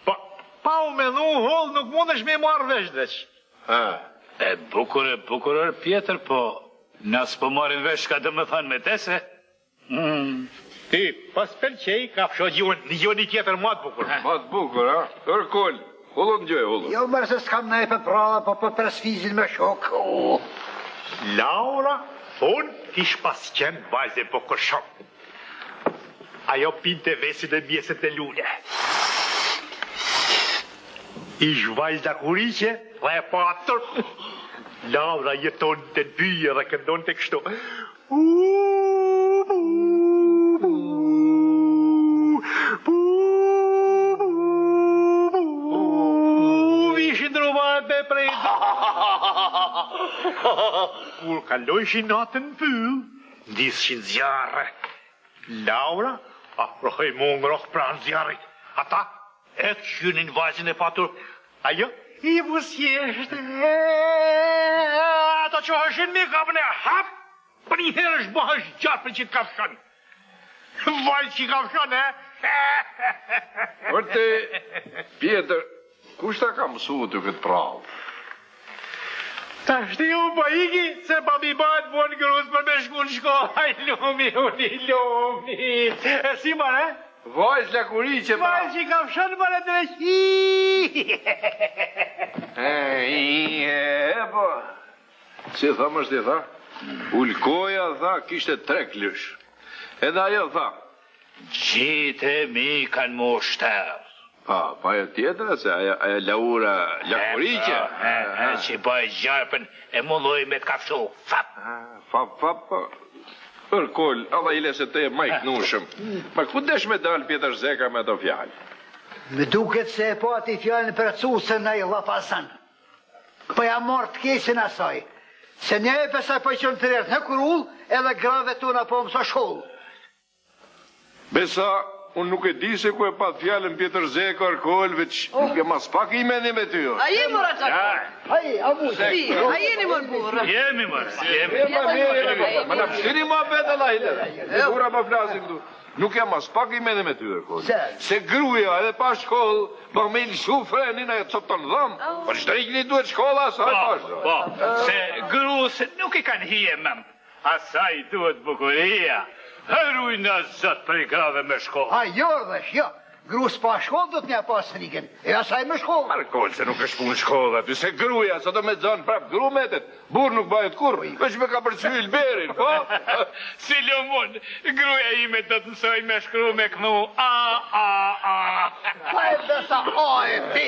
Po, pa u mendu hollë nuk mundesh me marrë vesh veç. Ha, e bukur e bukur or Pjetër, po na s'po marrim vesh çka do me thanë me te se. Mm. Ty, po s'pëlqej, kafsho gjuhën, një gjuhë një tjetër ma të bukur. Ma të bukur, ha? Or Kol, hullu në gjoj, hullu. Jo, mërë se s'kam nej për pralla, po po pres Fizin me shokë. Laura, thonë, kish pas qenë vajzë e bukur shumë. Ajo pinte vesin e mjeset e lule. Ish vajzë lakuriqe dhe e patur. Laura jetonte në pyje dhe këndonte kështu. U, bu, bu, bu, bu, bu, Vishin druvaret me prejtë. Kur kalojshin natën në pyll, Ndizshin zjarre. Laura afrohej m'u ngroh pranë zjarrit. Ata e kqyrnin vajzën e patur. Ajo i buzëqeshte. Ata çoheshin me kapën e hap, përnjëherësh bëhesh gjarpër që të kafshon. Vajzë që kafshon, e? Vërte, Pjetër, Kush ta ka mësu ty këtë prallë? Tashti unë po iki, se po m'i bahet vonë grus për me shku në shkollë, ai lumi, unë i lumi. E si more? Vajzë lakuriqe pra. Vajzë që kafshon more dreq. E, e, po. Si tha më shti tha? Ulkoja tha kishte tre klysh. Edhe ajo tha, Gjitë e mi kanë m'u shterë. Pa, pa ajo tjetra, se ajo, ajo Laura lakuriqe. E, e, që bëj gjarpën e mulloj me të kafshu, fap. Fap, fap, po. Or Kol, alla ile se të je ma i knushëm. Ma ku desh me dalë Pjetër Zeka me ato fjalë? Më duket se e pati fjalën për cucën ai llapazan. Po ja marr të keqen asaj. Se një e pesaj po i çon të rerët në kurull, edhe grave tona po mëso shkollë. Besa, unë nuk e di se ku e pat fjalën Pjetër Zeka, or Kol, veç oh. nuk jam aspak i mendje me ty. A jemi mor ata? Ai, a mu. Si, a jeni mor burrë? Jemi mor, jemi. Jemi, jemi, jemi. Ma na pështini ma vetë Allah ile. Burra po flasin këtu. Nuk jam aspak i mendje me ty, or Kol. Se gruaja edhe pa shkollë, po me lëshu frenin ajo copton dhëm. Po çdo i duhet shkolla asaj po, pa. Po, se grus nuk i kanë hije mend. Asaj i duhet bukuria. Rujna zot prej grave me shkollë. A jo, dhe jo. Grus pa shkollë do të m'ja pas frikën. E asaj me shkollë. Or Kol, se nuk është punë shkolla, ty se gruja, sa do me zonë prap gru metet. Burr nuk bëhet kurrë, veç me ka përcy ylberin, po? Si lumon, gruja ime do të mësoj me shkru me knu, a, a, a. Pa e besa, a, e, b,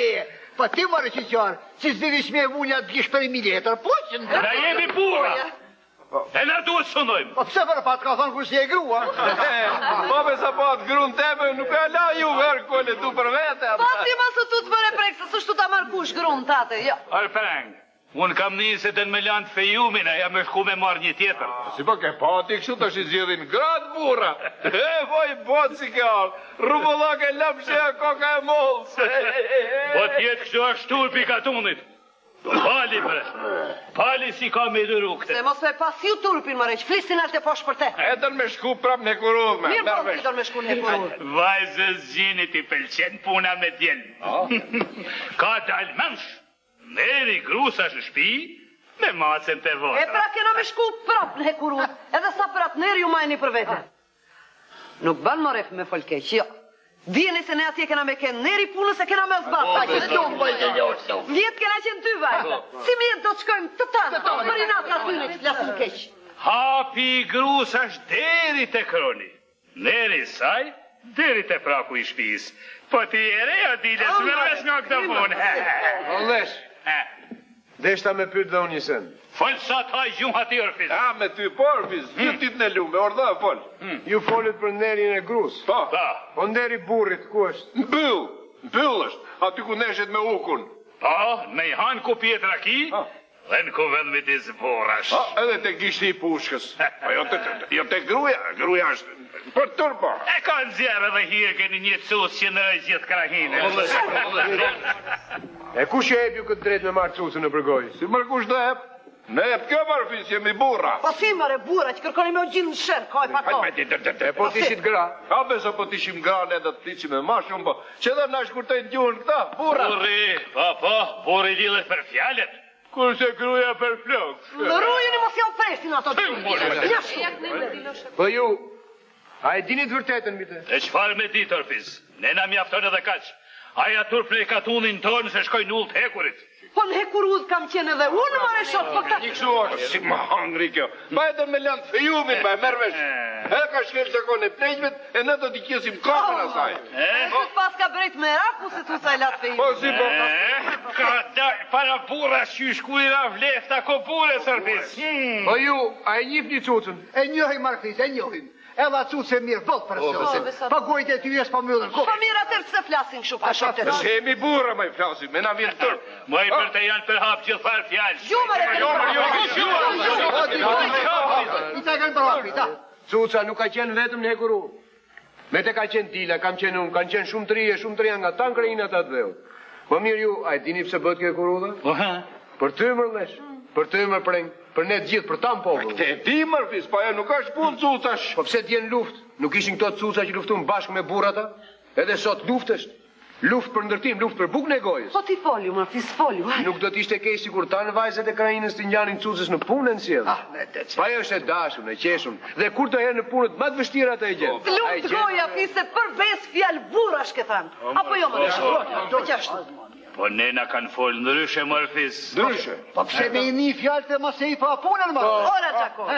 po ti more qyqar, si s'di veç me vu nja gisht për një letër, po që në... Na jemi burra! E na duhet sundojmë. Po pse për pat ka thonë kur si e grua? Po besa po atë grun teme nuk e la ju or Kol e du për vete. Po ti mos u tut more prek se s'është ta marr kush grun tate, jo. Or preng. Unë kam ni se don me lanë të fejumin, aja me shku me marrë një tjetër. Si po ke pa ti kështu tash i zgjedhin gratë burra. E voj botë si ke ardhë. Rrumbullak e lëpshe e koka e mollës. Po të jetë kështu është turpi i katunit. Pali bre. Pali si ka me duru këtë. Se mos me pas ju turpin more, që flisni nalt e poshtë për te. E don me shku prap në hekurudhë me. Mirë po, ti don me shku në hekurudhë. Vajzës gjinit i pëlqen puna me djelm. Ka dalë mensh. Nderi i grus asht në shpi, me macen te vota. E pra kena me shku prap në hekurudhë, edhe sa për atë nder ju majni për vete. Nuk ban more me fol keq, jo. Dijeni se ne atje kena me kenë nderi i punës e kena me zbatë. Vjet kena qenë dy vajza. Simjet do të shkojmë të tana, për inat atyre që flasin keq. Hapi i grus është deri te kroni. Nderi i saj deri te praku i shpisë. Po ti e re o Dile, s'merr vesh nga këto punë. Vëllesh. Deshta me pyet dhe unë një send. Fol sa të hajë gjuha ti Orfis. A me ty po Orfis, gjithë ditën e lume, urdhë fol. Ju folët për nderin e grus. Po. Po nderi i burrit ku është? Në pyll, në pyll është, aty ku neshet me ukun. Po, në mejhan ku pihet raki, dhe në kuvend midis burrash. Po, edhe te gishti i pushkës. Po jo te, jo te gruaja, gruaja është për turp. E ka nxjerrë edhe Hirgeni një cucë që ndëroi gjithë krahinën. E kush ju jep ju këtë drejtë me marrë cucën nëpër gojë? Si more kush do jep? Ne jep kjo Orfis, jemi burra. Po si more burra që kërkoni me u gjind në sherr, kohë pa kohë. E po të ishit gra? A besa po të ishim gra ne do të flisim ma shumë, po që dhe na shkurtojnë gjuhën këta, burra. Burri, po po, burri lidhet për fjalët, kurse gruaja për flokë. Rujuni mos jau presin ato dy. Po ju, a e dini të vërtetën mbi të? E çfarë me ditë Orfis? Ne na mjafton edhe kaq. Aja turp në katunin tonë se shkoi në udhë të hekurit. Po në hekurudhë kam qenë edhe unë more shok, po këta... Një kështu është, si më hangri kjo. Pa e do me lanë të fejumin, pa e merr vesh. E ka shkel zakon e pleqvet, e ne do t'i qesim kokën asaj. E këtë pas ka brejt meraku se cuca e la të fejumin. Po si po. E, ka dalë para burrash që shku i ra vlefta kopure, Orfis. Po ju, a e njihni cucën? E njohim Orfis, e njohim. Edhe atë cucë e mirë, boll për së. Pa gojët e tyre s'po mbyllen. Po mirë atëherë pse flasin kështu pa shok të Se jemi burra, më i flasim, me na vjen turp. Moj për të janë përhap gjithfarë fjalë. Ju more keni Jo, jo, jo, jo, I ta kanë përhapi, ta. Cuca nuk ka qenë vetëm në hekurudhë. Me te ka qenë Dila, kam qenë unë, kanë qenë shumë të rinj e shumë të reja nga tanë krahinat e atdheut. Po mirë ju, a e dini pse bëhet kjo hekurudha? Po ha. Për ty mërlesh, për ty më preng, për ne të gjithë, për tanë popull. Këtë e di Orfis, po ajo nuk është punë cucash. Po pse dje në luftë? Nuk ishin këto cuca që luftuan bashkë me burrata? Edhe sot luftë është. Luftë për ndërtim, luftë për bukën e gojës. Po ti folju, Orfis, folju, hajde. Nuk do të ishte keq sikur tanë vajzat e krahinës të ngjanin cucës në punë e në sjellje. Ah, me të Pa ajo është e dashur, e qeshur, dhe kur të herë në punët më të vështira atë e gjen. Të lumtë goja, Fise, për besë fjalë burrash ke thanë. Apo jo, more shok? Po qashtu. Po ne na kanë fol ndryshe Orfis. Ndryshe. Po pse me i një fjalë të mos e i pa punën, më? Ora, Gjako,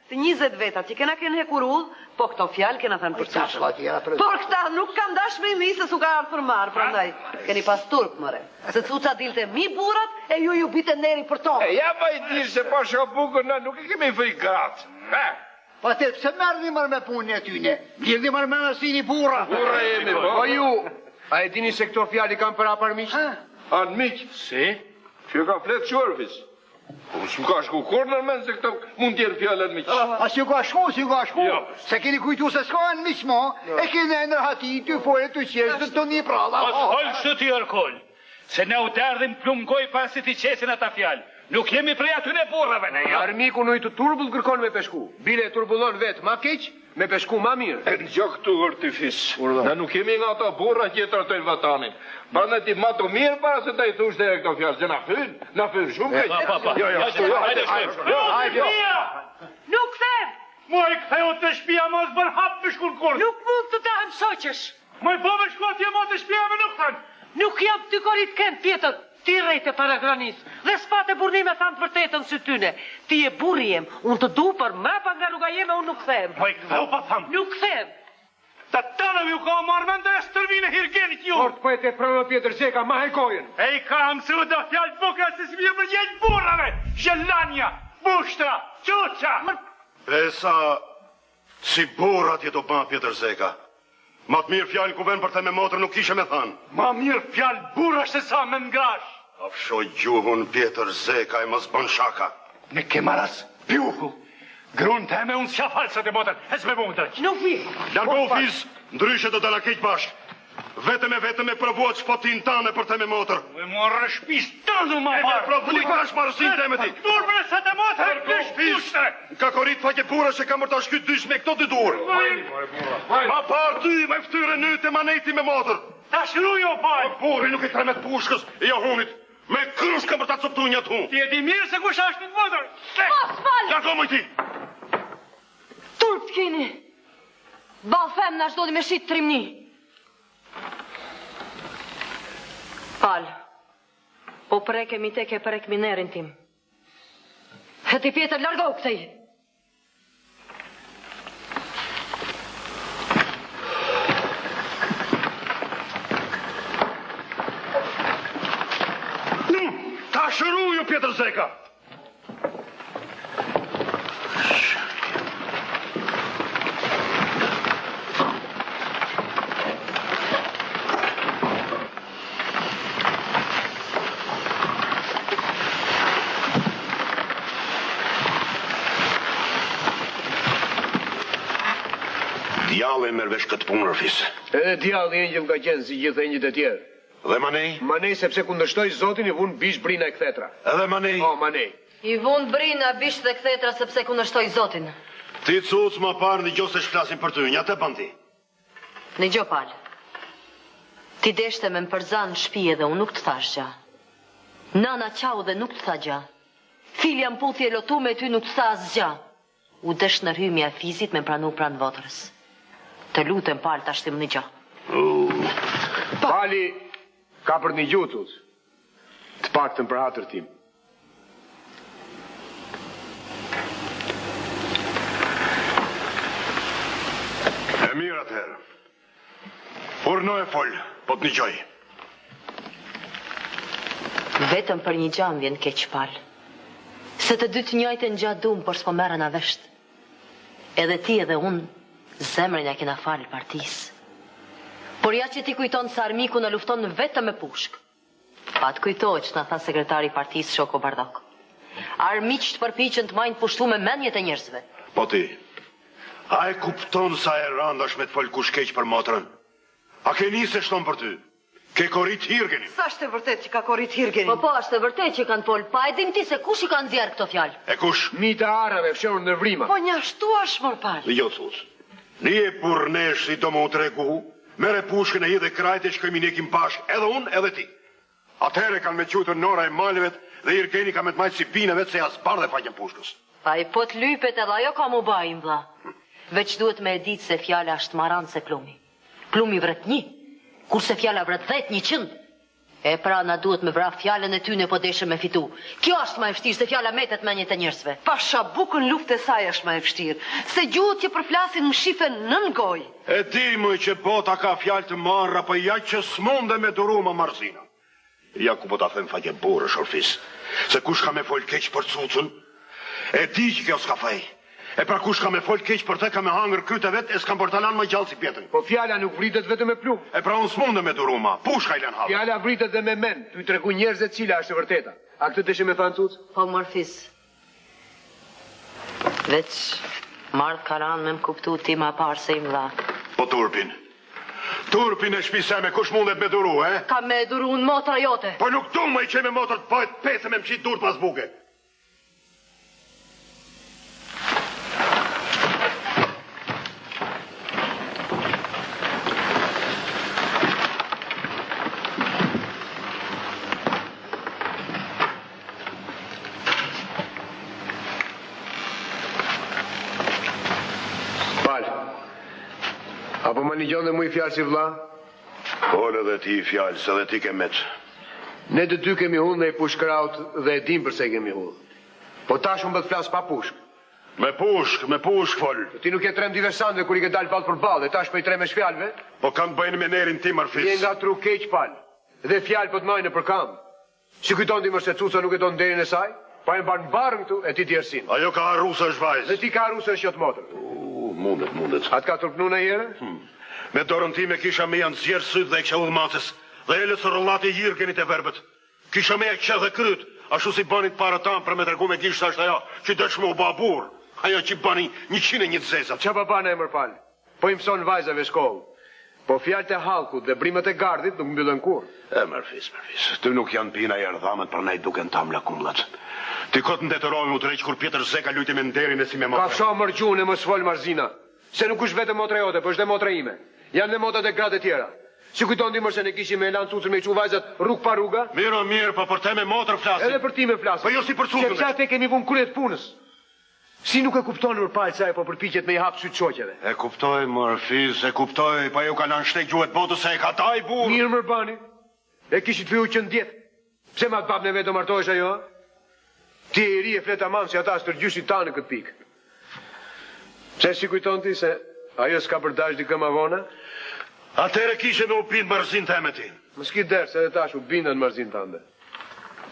të 20 vetat që kena kenë hekurudh, po këto fjalë kena thënë për cucën. Por këta nuk kanë dash me i ni se s'u ka ardhur për marrë, prandaj keni pas turp more. Se cuca dilte mi burrat e ju ju bite nderi për to. E ja pa i di se pa shoh bukën, na nuk e kemi frikë gratë. He, Po atë pse merrni mërë me punën e tyne? Lidhni mërë me nësini burra. burra jemi, po. Po ju, a e dini se këto fjalë i kanë përhap armiqtë? Armiq, Si? që ka flet që Orfis. Po s'm ka shku kurrë në mend se këto mund të jenë fjalë armiq. A si ju ka shku, si ju ka shku? Jo. Se keni kujtu se s'ka në miq mo, e keni në rahati, ty fole, ty qesh, të të një pralla. Mos fol kështu ti Orkol, se ne u derdhim plumb n'gojë para se t'i qesin ata fjalë. Nuk jemi prej atyne burrave ne, jo. Armiku në ujë të turbull kërkon me peshku. Bile e turbullon vetë ma keq, me peshku ma mirë. E në gjë këtu Ortifis. Na nuk jemi nga ato burra që e trajtojnë vatanin. Prandaj ti matu mirë para se ta i thush dhe këto fjalë, se na fyn, na fyn shumë keq. Pa, pa, pa. Jo, jo, kështu, jo, hajde, shkojmë. Jo, hajde, jo. Nuk them! Moj ktheu te shtëpia mos bën hap me shku në kurth. Nuk mund të dahem shoqesh. Moj po me shku atje mo te shtëpia me nuk than. Nuk jam ty korit ken, Pjetër, ti rrejte para granis, dhe s'pate burrni me thanë të vërtetën sy tyne. Ti je burri jem, unë të du, por mrapa nga rruga jeme unë nuk them. Moj ktheu pa tham. Nuk them. Të tënëve ju ka marrë mend e stërvinë e Hirgenit ju. Fort po e te prano Pjetër Zeka, ma he gojën. E i ka mësu do fjalë të bukura se s'mi u përgjegj burrave. Zhelanja, bushtra, çuça. Besa, si burr atje do ba Pjetër Zeka. Ma të mirë fjalë në kuvend për të me motrën nuk kishe me thanë. Ma mirë fjalë burrash se sa mend grash. Kafsho gjuhën Pjetër Zeka e mos bën shaka. Në ke maraz, piuku. Grun teme unë s'ja fal sot e motër, ec me mu dreq. Nuk vi. Largohu Fiz, ndryshe do dala keq bashkë. Vetëm e vetëm e provuat shpotin tane për teme motër. E morë shpis tëndu ma E me provu tash marrësinë teme ti. Dur bre sot e motër, e Largohu Fiz, ka korit faqe burra që kam për ta shky dysh me këto dy duar. Ma parë ty, me ftyrën nyte e manej ti me motër. Tash ruju o Pal. Po burri nuk i tremet pushkës, jo hunit. Me krushk kam për ta coptu një atë hu. Ti e di mirë se kush është në motër. Mos fal! Largo moj ti. Turp të keni. Ba femna që doni me shit trimni. Pal. Po preke mi tek e prek minerin tim. E ti Pjetër largohu këtej. Tash ruju Pjetër Zeka. Djalli e merr vesh këtë punë Rfis. Edhe djalli engjëll ka qenë si gjithë engjëjt e tjerë. Dhe manej? Manej sepse kundërshtoi Zotin i vunë bisht brina e kthetra. Edhe manej? Po, manej. I vunë brina, bisht dhe kthetra sepse kundërshtoi Zotin. Ti cuc ma parë ndigjo se ç'flasin për ty, nja të bën ti. Nigjo Pal. Ti deshte me më përzanë në shpi edhe unë nuk të thash gja. Nana qau dhe nuk të tha gja. Filja më puthi e lotu me ty nuk të tha asgja. U desh ndërhymja e Fizit me pranu pranë votrës. Të lutem Pal tashti më nigjo. Pali ka për të nigju cuc. Të paktën për hatër tim. E mirë atëherë. Urdhno e fol, po të nigjoj. Vetëm për një gja më vjen keq Pal. Se të dy të njëjtën gja dum, por s'po merrena vesht. Edhe ti edhe unë zemrën ja kena falë partisë. Por ja që ti kujton se armiku na lufton vetëm me pushkë. Pa të kujtohet ç'na tha sekretari i partisë shoku Bardhok. Armiqtë përpiqen të majnë pushtume mendjet e njerëzve. Po ti, a e kupton sa e randë është me të fol kush keq për motrën? A ke ni se ç'thonë për ty? Ke korit Hirgenin. S'është e vërtetë që ka korit Hirgenin. Po po, është e vërtetë që kanë fol, pa e din ti se kush i ka nxjerrë këto fjalë. E kush? Minjtë e arave fshehur ndër vrima. Po njashtu është mor Pal. Dëgjo cuc. Nije burrnesh si do me u tregu, Merre pushkën e hidhe krahit e shkojmë i njekim bashkë, edhe unë edhe ti. Atëherë kanë me quajtur Nora e malevet dhe Irgeni ka me të majtë si bijën e vet se ja zbardhe faqen pushkës. Ai po të lypet edhe ajo ka m'u ba im vlla. Veç duhet me e ditë se fjala është ma randë se plumi. Plumi vret nji, kurse fjala vret dhetë, njëqind. E pra na duhet me vra fjalën e tyne po deshëm me fitu. Kjo asht ma e vshtirë se fjala metet n'menjet e njerëzve. Pasha bukën luftë e saj është ma e vshtirë, se gjuhët që përflasin mshifen nën gojë. E di moj që bota ka fjalë të marra po ja që s'mundem me duru ma marrëzina. Ja ku po ta them faqe burrësh or Fis, se kush ka me fol keq për cucën, e di që kjo s'ka faj. E pra kush ka me fol keq për të ka me hangër kryt e vet e s'kam për ta lanë më gjallë si Pjetrin. Po fjala nuk vritet vetëm me plumb. E pra unë s'mundem me duru ma, pushka i lan hallë. Fjala vritet dhe me mend, tuj tregu njerëzve cila është e vërteta. A këtë deshe me thanë cuc? Po mor Fiz. Veç marrë ka ranë me më kuptu ti ma parë se im vlla. Po turpin. Turpin e shpisë seme kush mundet me duru, e? Kam me e duru unë motra jote. Po nuk du moj që ime motër të bëhet pece me m'qit durt pas buke. Pal. A po më nigjon dhe mu i fjalë si vlla? Fol edhe ti i fjalë, se dhe ti ke met. Ne të dy kemi hudhë naj pushkë krahut dhe e dimë përse kemi hudhë. Po tash unë po të flas pa pushkë. Me pushkë, me pushkë fol. Po ti nuk je tremb diversantëve kur i ke dalë ballë për ballë e tash po i tremesh fjalëve? Po kanë të bëjnë me nerin tim or Fiz. Je nga trukeq Pal. Dhe fjalët po të majnë nëpër kambë. Si kujton ti mos se Cuca nuk e don nderin e saj? Po e mban barrën këtu e ti djersin. Ajo ka harru se është vajzë. Dhe ti ke harru se është jot motër. Uh, mundet, mundet. A të ka turpnu najherë? Hmm. Me dorën time kisha me ia nxjerrë sytë dhe e kisha hudhë maces. Dhe Elës rrollati Jirgenit e verbët. Kisha me ja qeth dhe kryt, ashtu si banin të parët tanë për me tregu me gisht se është ajo që desh me u ba burrë, ajo që bani 101 të zezat. Ça po ban ai mor Pal? Po i mëson vajzave shkollë. Po fjalët e hallkut dhe brimët e gardhit nuk mbyllen kurrë. E mor fis, mor fis, ty nuk janë pi najherë dhamët prandaj duken t'amla kumllat. Ti kot m'detyrove me u tërheq kur Pjetër Zeka lujti me nderin e si me motrën. Kafsho mor gjuhën e mos fol marrëzina. Se nuk është vetëm motra jote, po është dhe motra ime. Janë dhe motrat e gratë e tjera. Si kujton ti mor se ne kishim me e lanë Cucën me i çu vajzat rrugë pa rruga? Mirë o mirë, po për teme motër flasim. Edhe për time flasim. Po jo si për Cucën. Sepse atë e kemi vunë krye të punës. Si nuk e kupton mor Pal se ajo po përpiqet me i hap sytë shoqeve? E kuptoj mor fis, e kuptoj, po ajo ka lanë shteg gjuhët botës se e ka dajë burrë. Mirë mor bani. E kishit fiju që në djep. Pse me atë babën e vet do martohesh ajo, a? Ti je i ri e flet tamam si ata stërgjyshit tanë në këtë pikë. Pse si kujton ti se ajo s'ka për dash dikë ma vonë? Atëherë kishe me u bind marrëzinë teme ti. Mos ki dert se edhe tash u binda në marrëzinë tënde.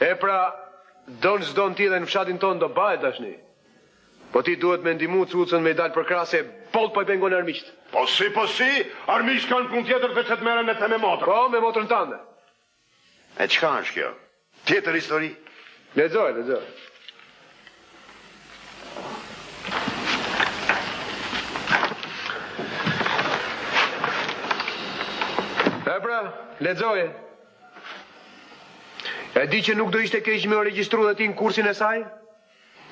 E pra, don s'don ti dhe në fshatin tonë do bahet dashni. Po ti duhet me ndihmu Cucën me i dalë përkrah se boll po i pengon armiqtë. Po si, po si, armiqtë kanë punë tjetër veç se të merren me teme motër. Po, me motrën tënde. E çka është kjo? Tjetër histori? Lexoje, lexoje. E pra, lexoje. E di që nuk do ishte keq me u regjistru dhe ti në kursin e saj?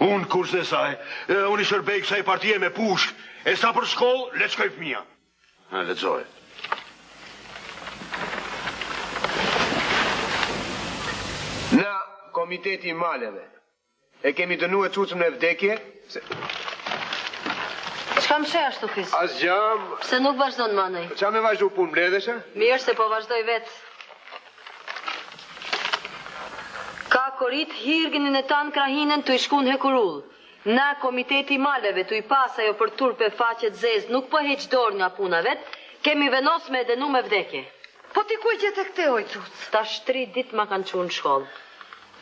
Unë kursin e saj, e, unë i shërbej kësaj partie me pushkë, e sa për shkollë, le të shkojë fëmija. Ha, lexoje. Na, Komiteti i Maleve, e kemi dënue Cucën me vdekje, se... Çka më sheh ashtu Fis? Asgja... Pse nuk vazhdon ma nej? Ça me vazhdu punë mbledheshe? Mirë se po vazhdoj vetë. Ka korit hirginin e tanë krahinën tuj shku në hekurudhë. Na Komiteti i Maleve tuj pa se ajo për turp e faqe të zezë nuk po heq dorë nga puna vet, kemi vendos me e dënu me vdekje. Po ti ku e gjete këte oj Cuc? Tash tri ditë ma kanë çu në shkollë.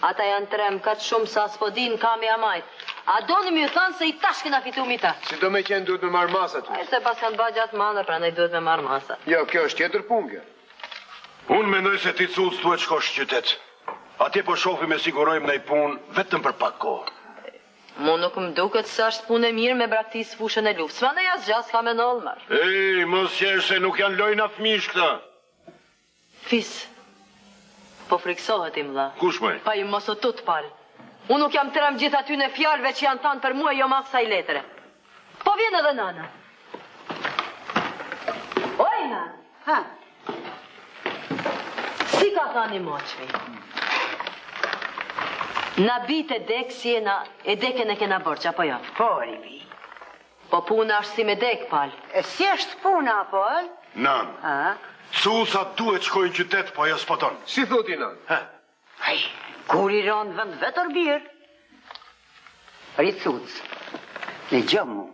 Ata janë tremb kaq shumë sa s'po dinë ka me ja majt. A doni me ju thanë se i tash kena fitu mi ta. Si do me qenë duhet me marrë masa ty. Ai se paskan ba gja të madhe, prandaj duhet me marrë masa. Jo, kjo është tjetër punë kjo. Unë mendoj se ti Cuc duhet shkosh në qytet. Atje po shofim e sigurojmë ndonjë punë vetëm për pak kohë. Mu nuk më duket se është punë e mirë me braktis fushën e luftës. Mandej asgja s'ka me ndodhë mër. Ej, mos qesh se nuk janë lojna fëmijësh këta. Fis, po frikësohet im vlla. Kush moj? Pa ju mos u tut Pal. Unë nuk jam tremb gjithë atyne fjalëve që janë thanë për mua jo ma kësaj letre. Po vjen edhe nana. Oj nana. Ha. Si ka thanë i moçmi? Na bijtë e dekës jena, e dekën e kena borxh, apo jo? Po, ri Po puna është si me dek, Pal. E si është puna, Pal? Nan. A? Cuca duhet shkojë në qytet, po ajo s'po don. Si thu ti, nan? He. Ai, guri ra në vend vet or bir. Ri Cuc, dëgjo mu,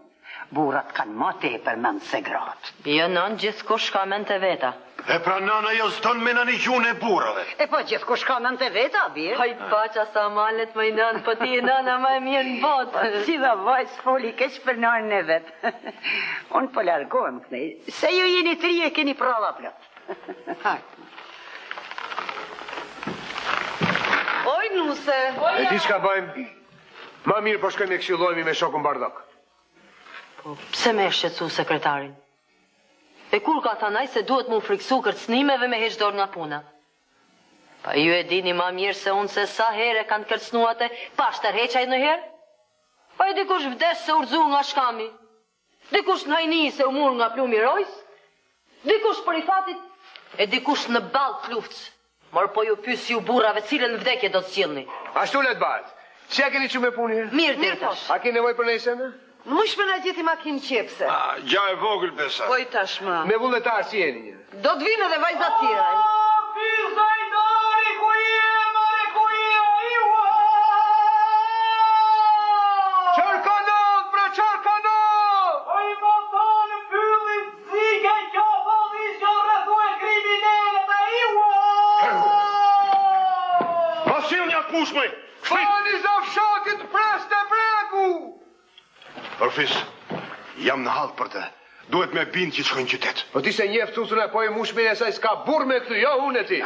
burrat kanë ma tepër mend se gratë. Jo, nan, gjithkush ka mend të veta. E pra nana jo s'don me na nigju ne burrave. E po gjithkush ka mend të veta, bir. Haj paça sa malet moj nënë, po ti je nëna më e mirë në botë. Po cila vajzë foli keq për nanën e vet. Unë po largohem kënej, se ju jeni të ri e keni pralla plot. Hajt. Oj nuse. E di çka bëjmë? Ma mirë po shkojmë e këshillohemi me shokun Bardhok. Po, pse me e shqetësu sekretarin? E kur ka thënë ai se duhet m'u frikësu kërcënimeve me heq dorë nga puna? Pa ju e dini ma mirë se unë se sa herë e kanë kërcënu atë, pa është tërheq ai ndonjëherë? Pa e dikush vdes se u rrëzu nga shkami, dikush në hajni se u mur nga plumi i rojës, dikush për ifatit, e dikush në ballë të luftës. Mor po ju pys ju burrave cilën vdekje do të zgjidhni. Ashtu le të bëhet. Si ja keni çu me punë herë? Mirë deri tash. A keni nevojë për ndonjë send? Mujsh me na gjeti makinë qepse. A, gja e vogël besa. Po i tash më. Me vullnetar si jeni një? Do të vinë edhe vajzat tjera. Fizajdari ku je, mare ku je, iua! Çfarë ka ndodh, bre, çfarë ka ndodh? Po i moton pyllin zike qafa isha rrethu e kriminelët e iua! Ma sill një pushkë, moj! Shpejt! Pani za fshatit preste breku! Or fis, jam në hall për të. Duhet me bind që të shkojë në qytet. Po ti s'e njeh Cucën e po e mushmin e saj s'ka burrë me këty, jo unë e ti.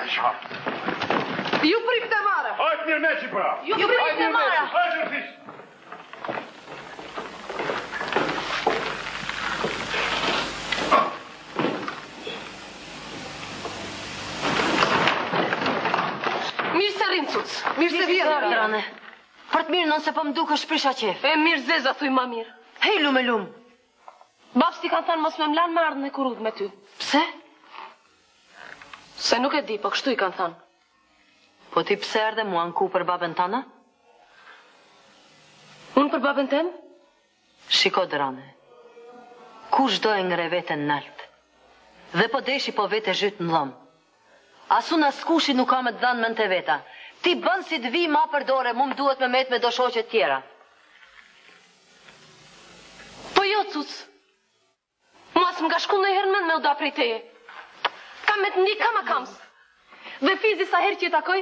Ju priftë e madhe. Hajt mirëmeçi pra. Ju priftë e mara. Hajt mirëfis. Mirë se rrim, cuc. Mirë se vjen. Drane. Për të mirë, nëse po më dukesh prisha qef. E mirë zeza, thuj ma mirë. Hej, lum e lum. Babës t'i kanë thënë mos me m'lanë me ardhë në hekurudhë me ty. Pse? Se nuk e di, po kështu i kanë thënë. Po ti pse erdhe m'u anku për babën tënde? Unë për babën tem? Shiko Drane. Kush do e ngre veten nalt? Dhe po deshi po vete zhyt në dhomë. As unë askushi nuk ka me të dhanë mend e veta. Ti bën si të vi ma për dore, mu më duhet me met me do shoqe të tjera. Po jo, cuc. Mua s'më ka shku ndonjëherë në mend me u da prej teje. Kam me të ndjek kam a kams. Dhe Fizi sa herë që e takoj,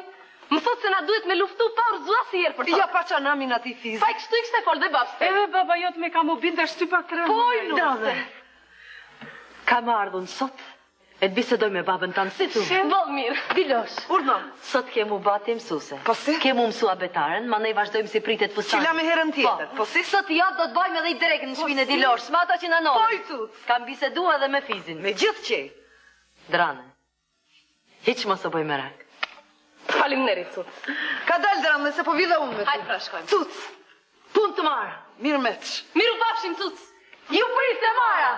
më thotë se na duhet me luftu pa u rrëzu asnjëherë për Ja paça namin atij Fizit. Pa kështu i kishte fol dhe babës tem. Edhe baba jot me ka m'u bind është sy pa krem. Po, nuse. Kam ardhun sot E të bisedoj me babën tënd, si thu? Boll mirë. Dilosh. Urdhno. Sot ke mu ba ti mësuse. Po si? Ke mu mësu abetaren, mandej vazhdojmë si pritet fustanin. Që lamë herën tjetër. Po. Po si? Sot javë do të bajmë edhe i drekë në shpinë e Dilosh, me ato që na Po, nodhën. i cuc. Kam bisedu edhe me Fizin. Me gjithë qejf. Drane. Hiç mos u bëj merak. Faleminderit, cuc. Ka dalë Drane, se po vi dhe unë me ty. Hajde pra shkojmë. Cuc. Punë të marë. Mirë meç. Mirë u pafshim, cuc. Ju priftë e mara.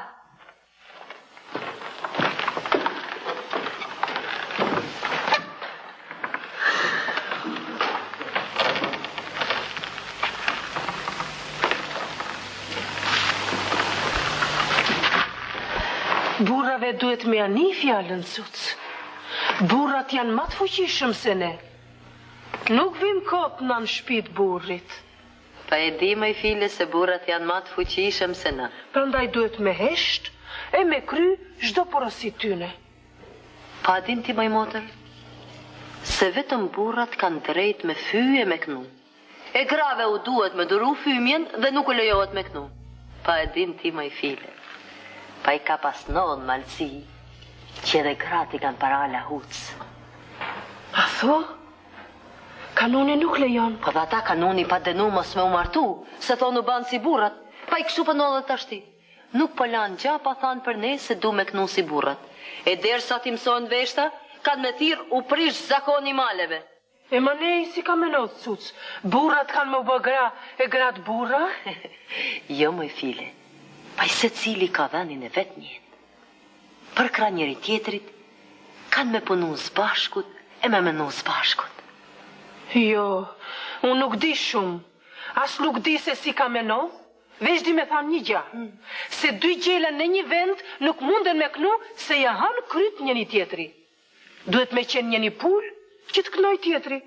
Burrave duhet me ja ni fjalën, cuc. Burrat janë ma të fuqishëm se ne. Nuk vim kot na në shpi të burrit. Pa e di moj File se burrat janë ma të fuqishëm se na. Prandaj duhet me hesht e me kry çdo porosi tyne. Pa din ti moj motër? Se vetëm burrat kanë drejt me fy e me knu. E grave u duhet me duru fymjen dhe nuk u lejohet me knu. Pa e din ti moj File. Pa i ka pas ndodhë në malësi, që edhe gratë i kanë para lahuc. A thu? Kanuni nuk lejon. Po dhe ata kanuni pat dënu mos me u martu, se thonë u banë si burrat. Pa i kështu po ndodhet tashti. Nuk po lanë gja pa thanë për ne se du me knu si burrat. E derisa t'i mësohen veshta, kanë me thirr u prish zakoni i maleve. E manej si ka me ndodhë, cuc? Burrat kanë me u bë gra e gratë burra? Jo moj File, pa i secili ka venin e vet në jetë. Përkrah njëri tjetrit, kanë me punu s'bashkut e me menu s'bashkut. Jo, unë nuk di shumë. As nuk di se si ka me ndodhë, veç di me thanë një gja. Se dy gjela në një vend nuk munden me knu se ja hanë kryt njëni tjetri. Duhet me qenë njëni pulë që të knoj tjetri.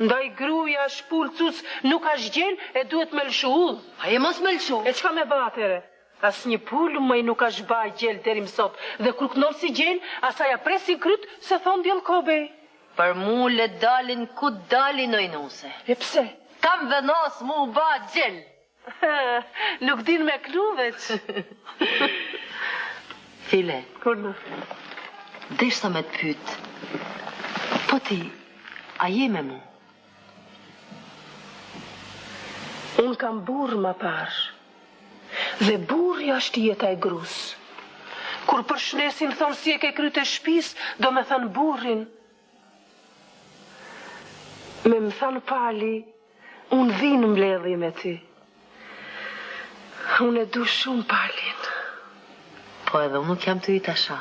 Ndaj gruja është pulë cuc, nuk është gjel e duhet me lëshu udhë. Pa e mos me lëshu. E çka me ba atëhere? Asnjë pulë moj nuk është ba gjel deri më sot. Dhe kur knon si gjel, asaj ja presin kryt se thon djell kobej. Për mu le dalin ku dalin oj nuse. E pse? Kam vendos mu ba gjel. Nuk din me knu veç. File. Kur në? Deshta me të pyet. Po ti, a je me mu? Unë kam burrë ma parë. Dhe burri është jeta e grus. Kur përshnesin thonë si e ke kryt e shpis, do me thënë burrin. Me më thënë Pali, unë vi në mbledhje me ty. Unë e du shumë Palin. Po edhe unë nuk jam ty i tasha.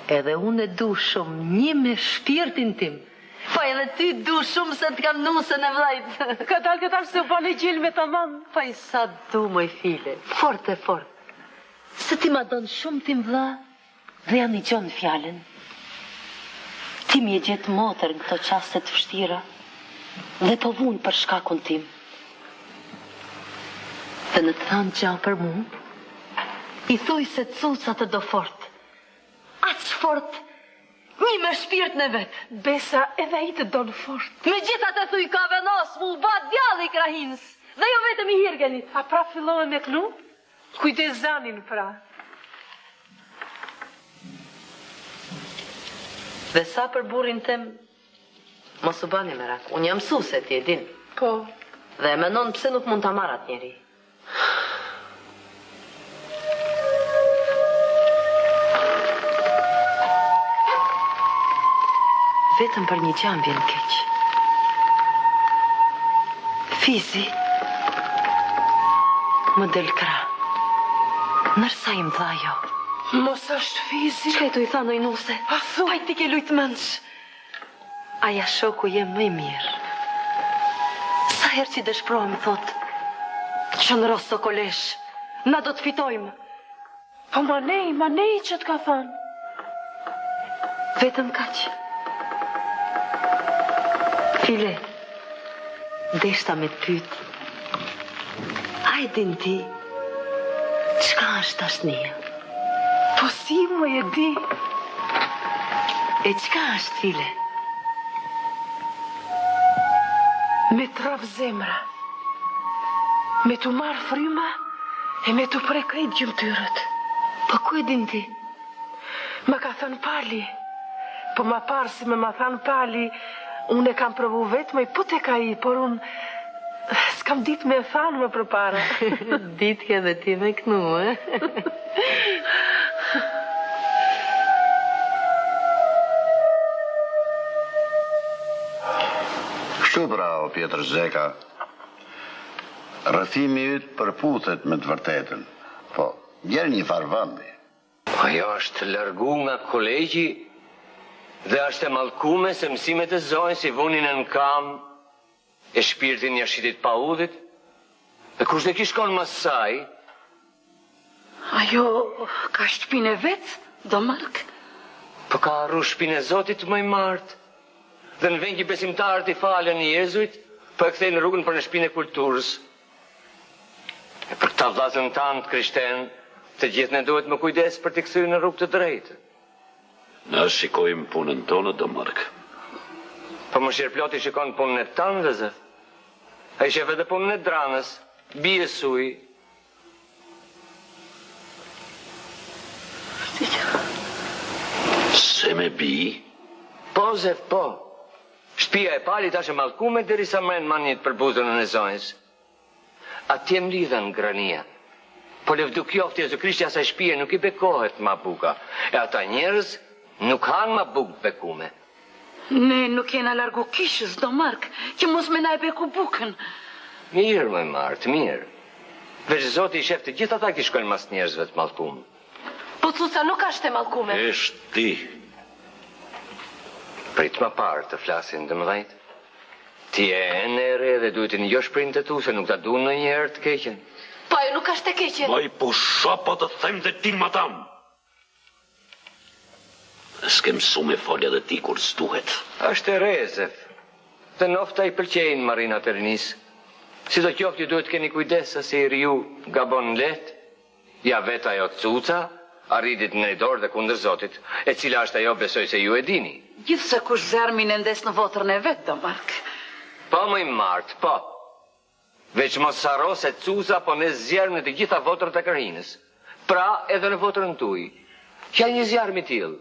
Edhe unë e du shumë një me shpirtin tim. Po edhe ty du shumë se të kam nusën e vllajt. Ka dalë ka dalë se u bane gjel me tamam. Pa i sa du moj File, fort e fort. Se ti ma don shumë tim vlla dhe ja nigjon fjalën. Ti mi e gjetë motër në këto çaste të vështira dhe po vun për shkakun tim. Dhe në të thanë gja për mu, i thuj se cuca të do fort. Aq fort, një me shpirt në vetë. Besa edhe ai të don fort. Me gjitha të thuj ka vendos mu ba djalli i krahinës dhe jo vetëm i Hirgenit. A pra fillove me knu? Kujdes zanin pra. Dhe sa për burrin tem, Mos u bani merak, unë jam mësuse, ti e din. Po. Dhe e menon pse nuk mund ta marr atë njeri. Vetëm për një gja më vjen keq. Fizi më del krah. Nërsa im vlla jo. Mos është Fizi? Çka je tu i thanë oj nuse? A thu? Paj ti ke lujt mendsh. Ai asht shoku jem më i mirë. Sa herë që dëshprohem thotë, qëndro sokoleshë, na do të fitojmë. Po manej, manej që të ka thënë. Vetëm kaq. File, deshta me të pyt. A e din ti, çka është dashnia? Po si moj e di? E çka është File? Me t'rraf zemra, me t'u marrë fryma e me t'u pre krejt gjymtyrët. Po ku e din ti? Ma ka thënë Pali. Po ma parë si me ma thanë Pali, unë e kam provu vetë moj po tek ai, por unë s'kam ditë me e thanë më përpara. Ditke dhe ti me knu, e? Kështu pra, o Pjetër Zeka, rrëfimi yt përputhet me të vërtetën, po, gjer një farë vendi. Ajo është largu nga kolegji dhe është e mallkume se mësimet e zonjës i vunin nën kamë e shpirtin ia shitit paudhit e kush do kish kon mas saj? Ajo ka shtëpinë e vet, Dom Mark? Po ka harru shpinë e Zotit moj Martë. Dhe në vend që besimtarët i falen Jezuit, po e kthejnë rrugën për në shpinë e kulturës. E për këta vllazën tanë të krishtenë, të gjithë ne duhet me kujdes për t'i kthyer në rrugë të drejtë. Na shikojmë punën tonë, Dom Mark. Po mëshirëploti shikon punën e tanëve, Zef. Ai shef edhe punën e Dranës, bijës suj. Se me bijë? Po, Zef, po. Shtëpia e Palit asht e mallkume derisa mren mani të përbuzurën e zonjës. Atje mlidhen grania. Po lëvdu kjoftë Jezu Krishti asaj shpije nuk i bekohet ma buka, e ata njerëz nuk hanë ma bukë të bekume. Ne nuk jena largu kishës, Dom Mark, që mos me na e beku bukën. Mirë, moj Martë, mirë. Veç Zoti i shef të gjithë ata që shkojnë mas njerëzve të mallkum. Po Cuca nuk asht e mallkume. Hesht ti. Prit ma parë të flasin të mëdhenjtë. Ti je ende e re dhe duhet t'i nigjosh prindët e tu se nuk ta duan ndonjëherë të keqen. Po ajo nuk asht e keqe. Moj pusho po të them dhe ti matam. S'ke mësu me fol edhe ti kur s'duhet. Është e re, Zef. Dhe nofta i pëlqejnë marrinat e rinisë. Sidoqoftë ju duhet të keni kujdes se i riu gabon lehtë. Ja vetë ajo Cuca arriti të ngrejë dorë dhe kundër Zotit, e cila është ajo besoj se ju e dini. Gjithsekush zjarmin e ndez në votrën e vet, Dom Mark. Po moj Martë, po. Veç mos harro se Cuca po ndez zjarm në të gjitha votrat e krahinës. Pra edhe në votrën tuj. Qe një zjarm i tillë,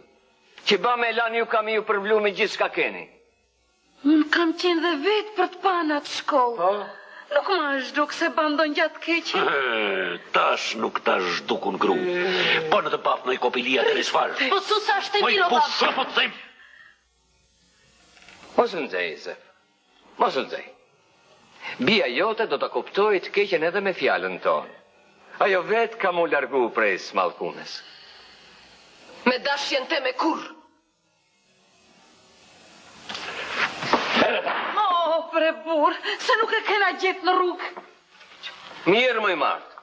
që ba me e lanë ju ka me ju përvlu me gjithçka keni. Unë kam qenë dhe vetë për të pa në atë shkollë. Po? Nuk ma është duk se ban ndonjë gja të keqe. Tash nuk ta zhdukun gru. Po në të baftë ndonjë kopili atëherë çfarë? Po Cuca është e Moj mirë o babë. pusho po të them. Mos u nxej, Zef. Mos u nxej. Bija jote do ta kuptojë të keqen edhe me fjalën tonë. Ajo vetë ka m'u largu prej s'mallkumes. Me dashjen teme kurrë. O, bre burrë, se nuk e kena gjetë në rrugë. Mirë, moj Martë.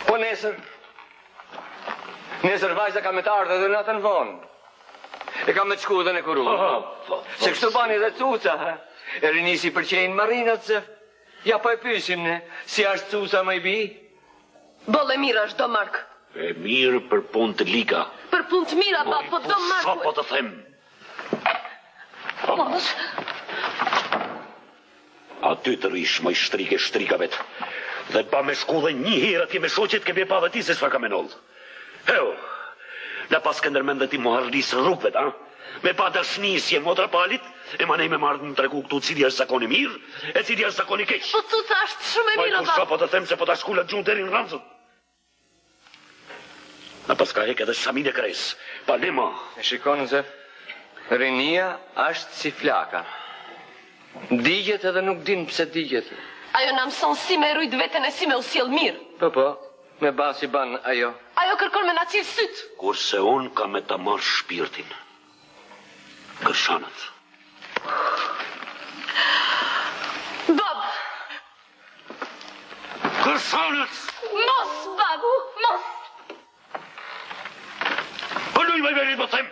Po nesër? Nesër vajza ka me të ardhë edhe natën vonë. E ka me të shku edhe në kurulë. Po, Se kështu bani dhe Cuca, ha? E rinisë i pëlqejnë marrinat, Zef. Ja po e pysim ne, si është Cuca moj bijë? Boll e mirë është, Dom Mark. E mirë për punë të liga. Për punë të mira, babë, po Dom Marku. Sa po të them? Mos. Aty të rrish, moj shtrigë e shtrigave. Dhe pa me shku dhe një herë atje me shoqet, ke me pa dhe ti se çfarë ka me ndodhë. Heu, na paske ndërmend dhe ti m'u harlis rrugëve, a? Me pa dashni si e motra Palit, e manej me m'ardhë me m'tregu këtu cili është zakon i mirë, e cili është zakon i keq. Po Cuca është shumë e mirë, o babë. Po të them se po ta shkul atë gjuhë deri në rranzë. Na paska hek edhe shaminë e kresë, pa ne ma. E shikon, Zef, rinia është si flaka. Digjet edhe nuk din pse digjet. Ajo na mëson si me rujt veten e si me u sjell mirë. Po, po, me ba si ban ajo. Ajo kërkon me na çil sytë. Kurse unë kam me ta marrë shpirtin. Kërshanët. Bab! Kërshanët! Mos, bab, mos! Po luj me verit, po them!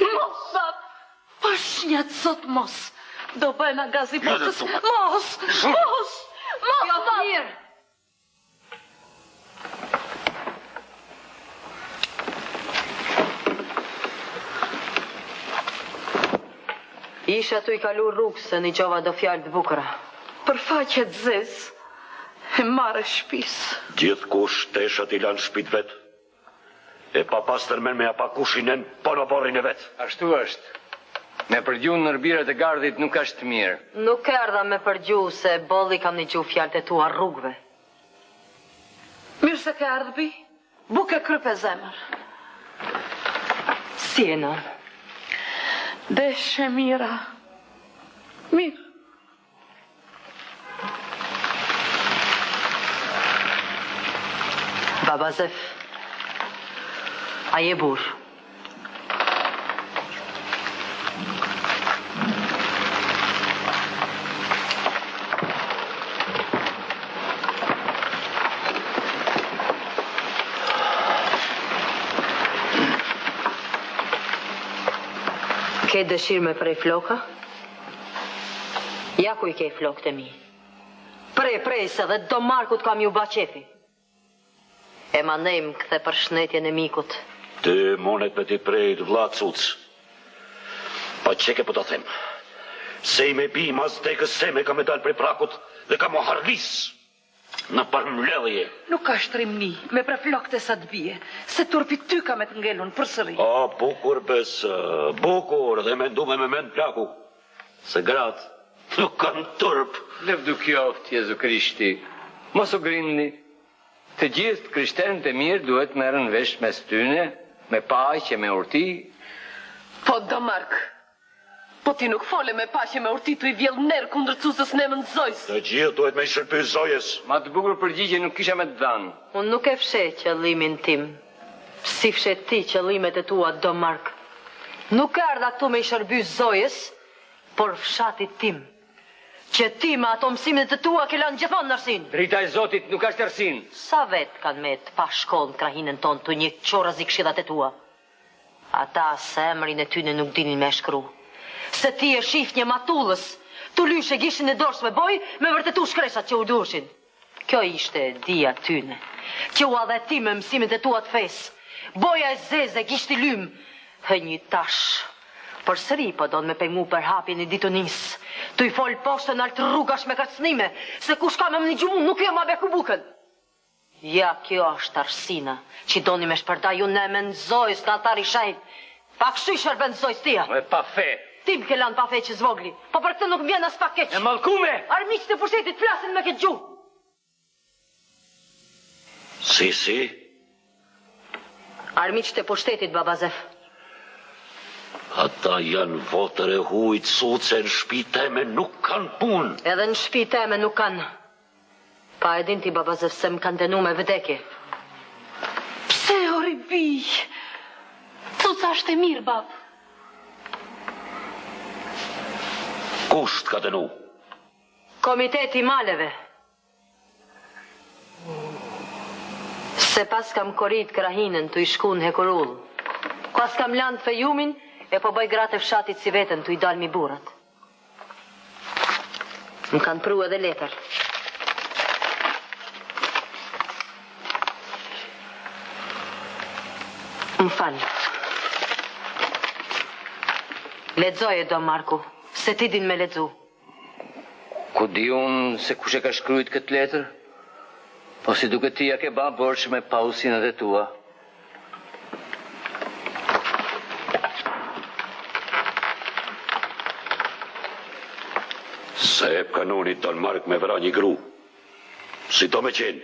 Mos, bab! Pashnja të Zot mos! Do bëjna gazi botës. Mos! Mos! Mos, Jo, bab! mirë. Isha tu i kalu rrugës se nigjova do fjalë të bukura. Për faqe të zezë, e marre shpisë. Gjithkush teshat i lan n'shpi t'vet. E papastër men me ja pa kush i nen po në oborrin e vet. Ashtu është. Me përgju nër birat e gardhit nuk është mirë. Nuk erdha me përgju se boll i kam nigju fjalët e tua rrugëve. Mirë se ke ardhë bi, bukë e krypë e zemër. Si je nënë? Desh e mira. Mirë. Baba Zef, a je burrë? Ke dëshirë me pre floka? Ja ku i ke flokët e mi. Pre, pre, se dhe Dom Markut ka m'ju ba qefi. E mandej më kthe përshnetjen e mikut. Ty munet me t'i prejt vlla Cuc. Pa qeke po ta them. Se ime bijë mas dekës seme ka me dalë prej prakut dhe ka m'u harlis në përmbledhje. Nuk asht trimni, me pre flokët e sa të bie, se turpi ty ka me të ngelun përsëri. O, bukur besë, bukur dhe mendume me mend plaku. Se gratë nuk kanë turp. Lëvdu kjoftë Jezu Krishti. Mos u grindni. Të gjithë krishterët e mirë duhet merren vesh mes tyne, me paqe, me urti. Po Dom Mark, po ti nuk fole me paqe me urti tu i vjellë ner kundër Cucës n'emën të Zojës. Të gjithë duhet me i shërby Zojës. Ma të bukur përgjigje nuk kisha me të dhanë. Unë nuk e fsheh qëllimin tim, si fsheh ti qëllimet e tua Dom Mark. Nuk erdha këtu me i shërby Zojës, por fshatit tim. Që ti me ato mësimet e tua ke lanë gjithmonë n'errësinë. Drita e Zotit nuk është errësinë. Sa vetë kanë met pa shkollë në krahinën tonë tu njek qorrazi këshillat e tua. Ata as emrin e tyne nuk dinin me e shkru. Se ti e shifnje matullës, tu lyshe gishtin e dorës me bojë, me vërtetu shkresat që u duheshin. Kjo ishte dija tyne, që ua dhe ti me mësimet e tua të fesë. Boja e zezë e gishti lymë, e një tash. Përsëri po don me pengu përhapjen e ditunisë, tu i folë poshtë e nalt rrugash me kërcënime, se kush ka me më nigju mu nuk jo ma beku bukën. Ja kjo është errësina, që doni me shpërnda ju në emën Zojës në altari i shenjtë. Pa kështu i shërben Zojës ti a? E pa fe. Ti më ke lanë pa fe që s'vogli, po për këtë nuk më vjen aspak keq. E mallkume! Armiqtë e pushtetit flasin me këtë gjuhë. Si, si? Armiqtë e pushtetit, baba Zef. Ata janë votër e huj Cuce në shpi teme nuk kanë punë. Edhe në shpi teme nuk kanë. Pa e din ti baba Zef se më kanë dënu me vdekje. Pse ori bijë? Cuca është e mirë, babë. Kush të ka dënu? Komiteti i maleve. Se paskam korit krahinën tu i shku në hekurudhë. Paskam lanë të fejumin e po bëj gratë e fshatit si veten tu i dalë mi burrat. Më kanë pru edhe letër. Më fal. Lexoje, Dom Marku, se ti din me lexu. Ku di unë se kush e ka shkrujt këtë letër? Po si duket ti ja ke ba borxh me pausinat e tua. S'e jep kanuni Don Mark me vra një gru. Si do me qenë.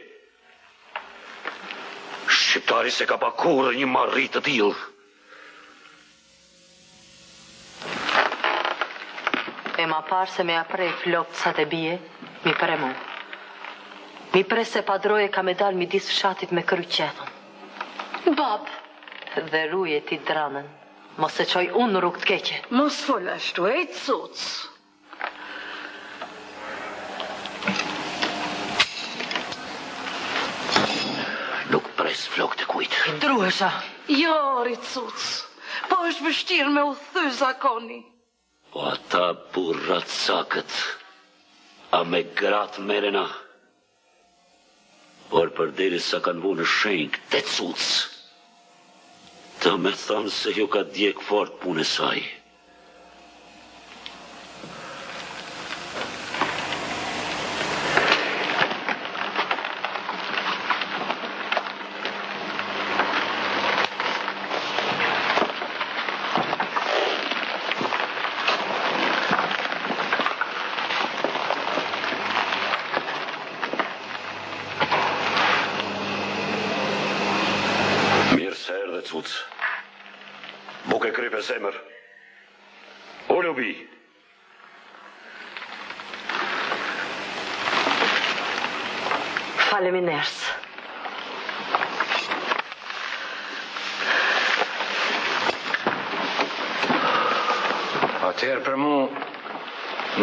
Shqiptari s'e ka pa kurrë një marri të tillë. E ma parë se me ja pre flokët sa të bie, mi pre mu. Mi pre se pa droje ka me dalë midis fshatit me kry qethën. Babë! Dhe ruje ti dranën, mos e çoj unë në rrugë të keqe. Mos fol ashtu, ej cuc! Nuk pres flokët e kujt. Druhesha. Jo, ori cuc. Po është vështirë me u thy zakoni. Po ata burracakët, a me gratë merren a? Por përderisa kanë vu në shenjë këtë cuc, do me thanë se ju ka djeg fort punë e saj. Mirë se erdhe, cuc. Bukë e kripë e zemër. Ulu bijë. Faleminers. Atëherë për mu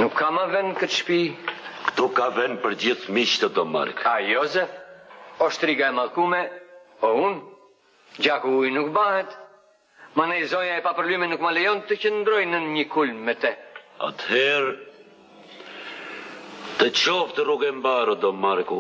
nuk ka ma vend në këtë shpi. Këtu ka vend për gjithë miqtë Dom Mark. A Jozef, o shtriga e mallkume, o unë, gjaku ujë nuk bahet. Mandej zonja e papërlyme nuk ma lejon të qëndroj nën një kulm me te. Atëherë, të qoftë rrugë e mbarë, o Dom Marku.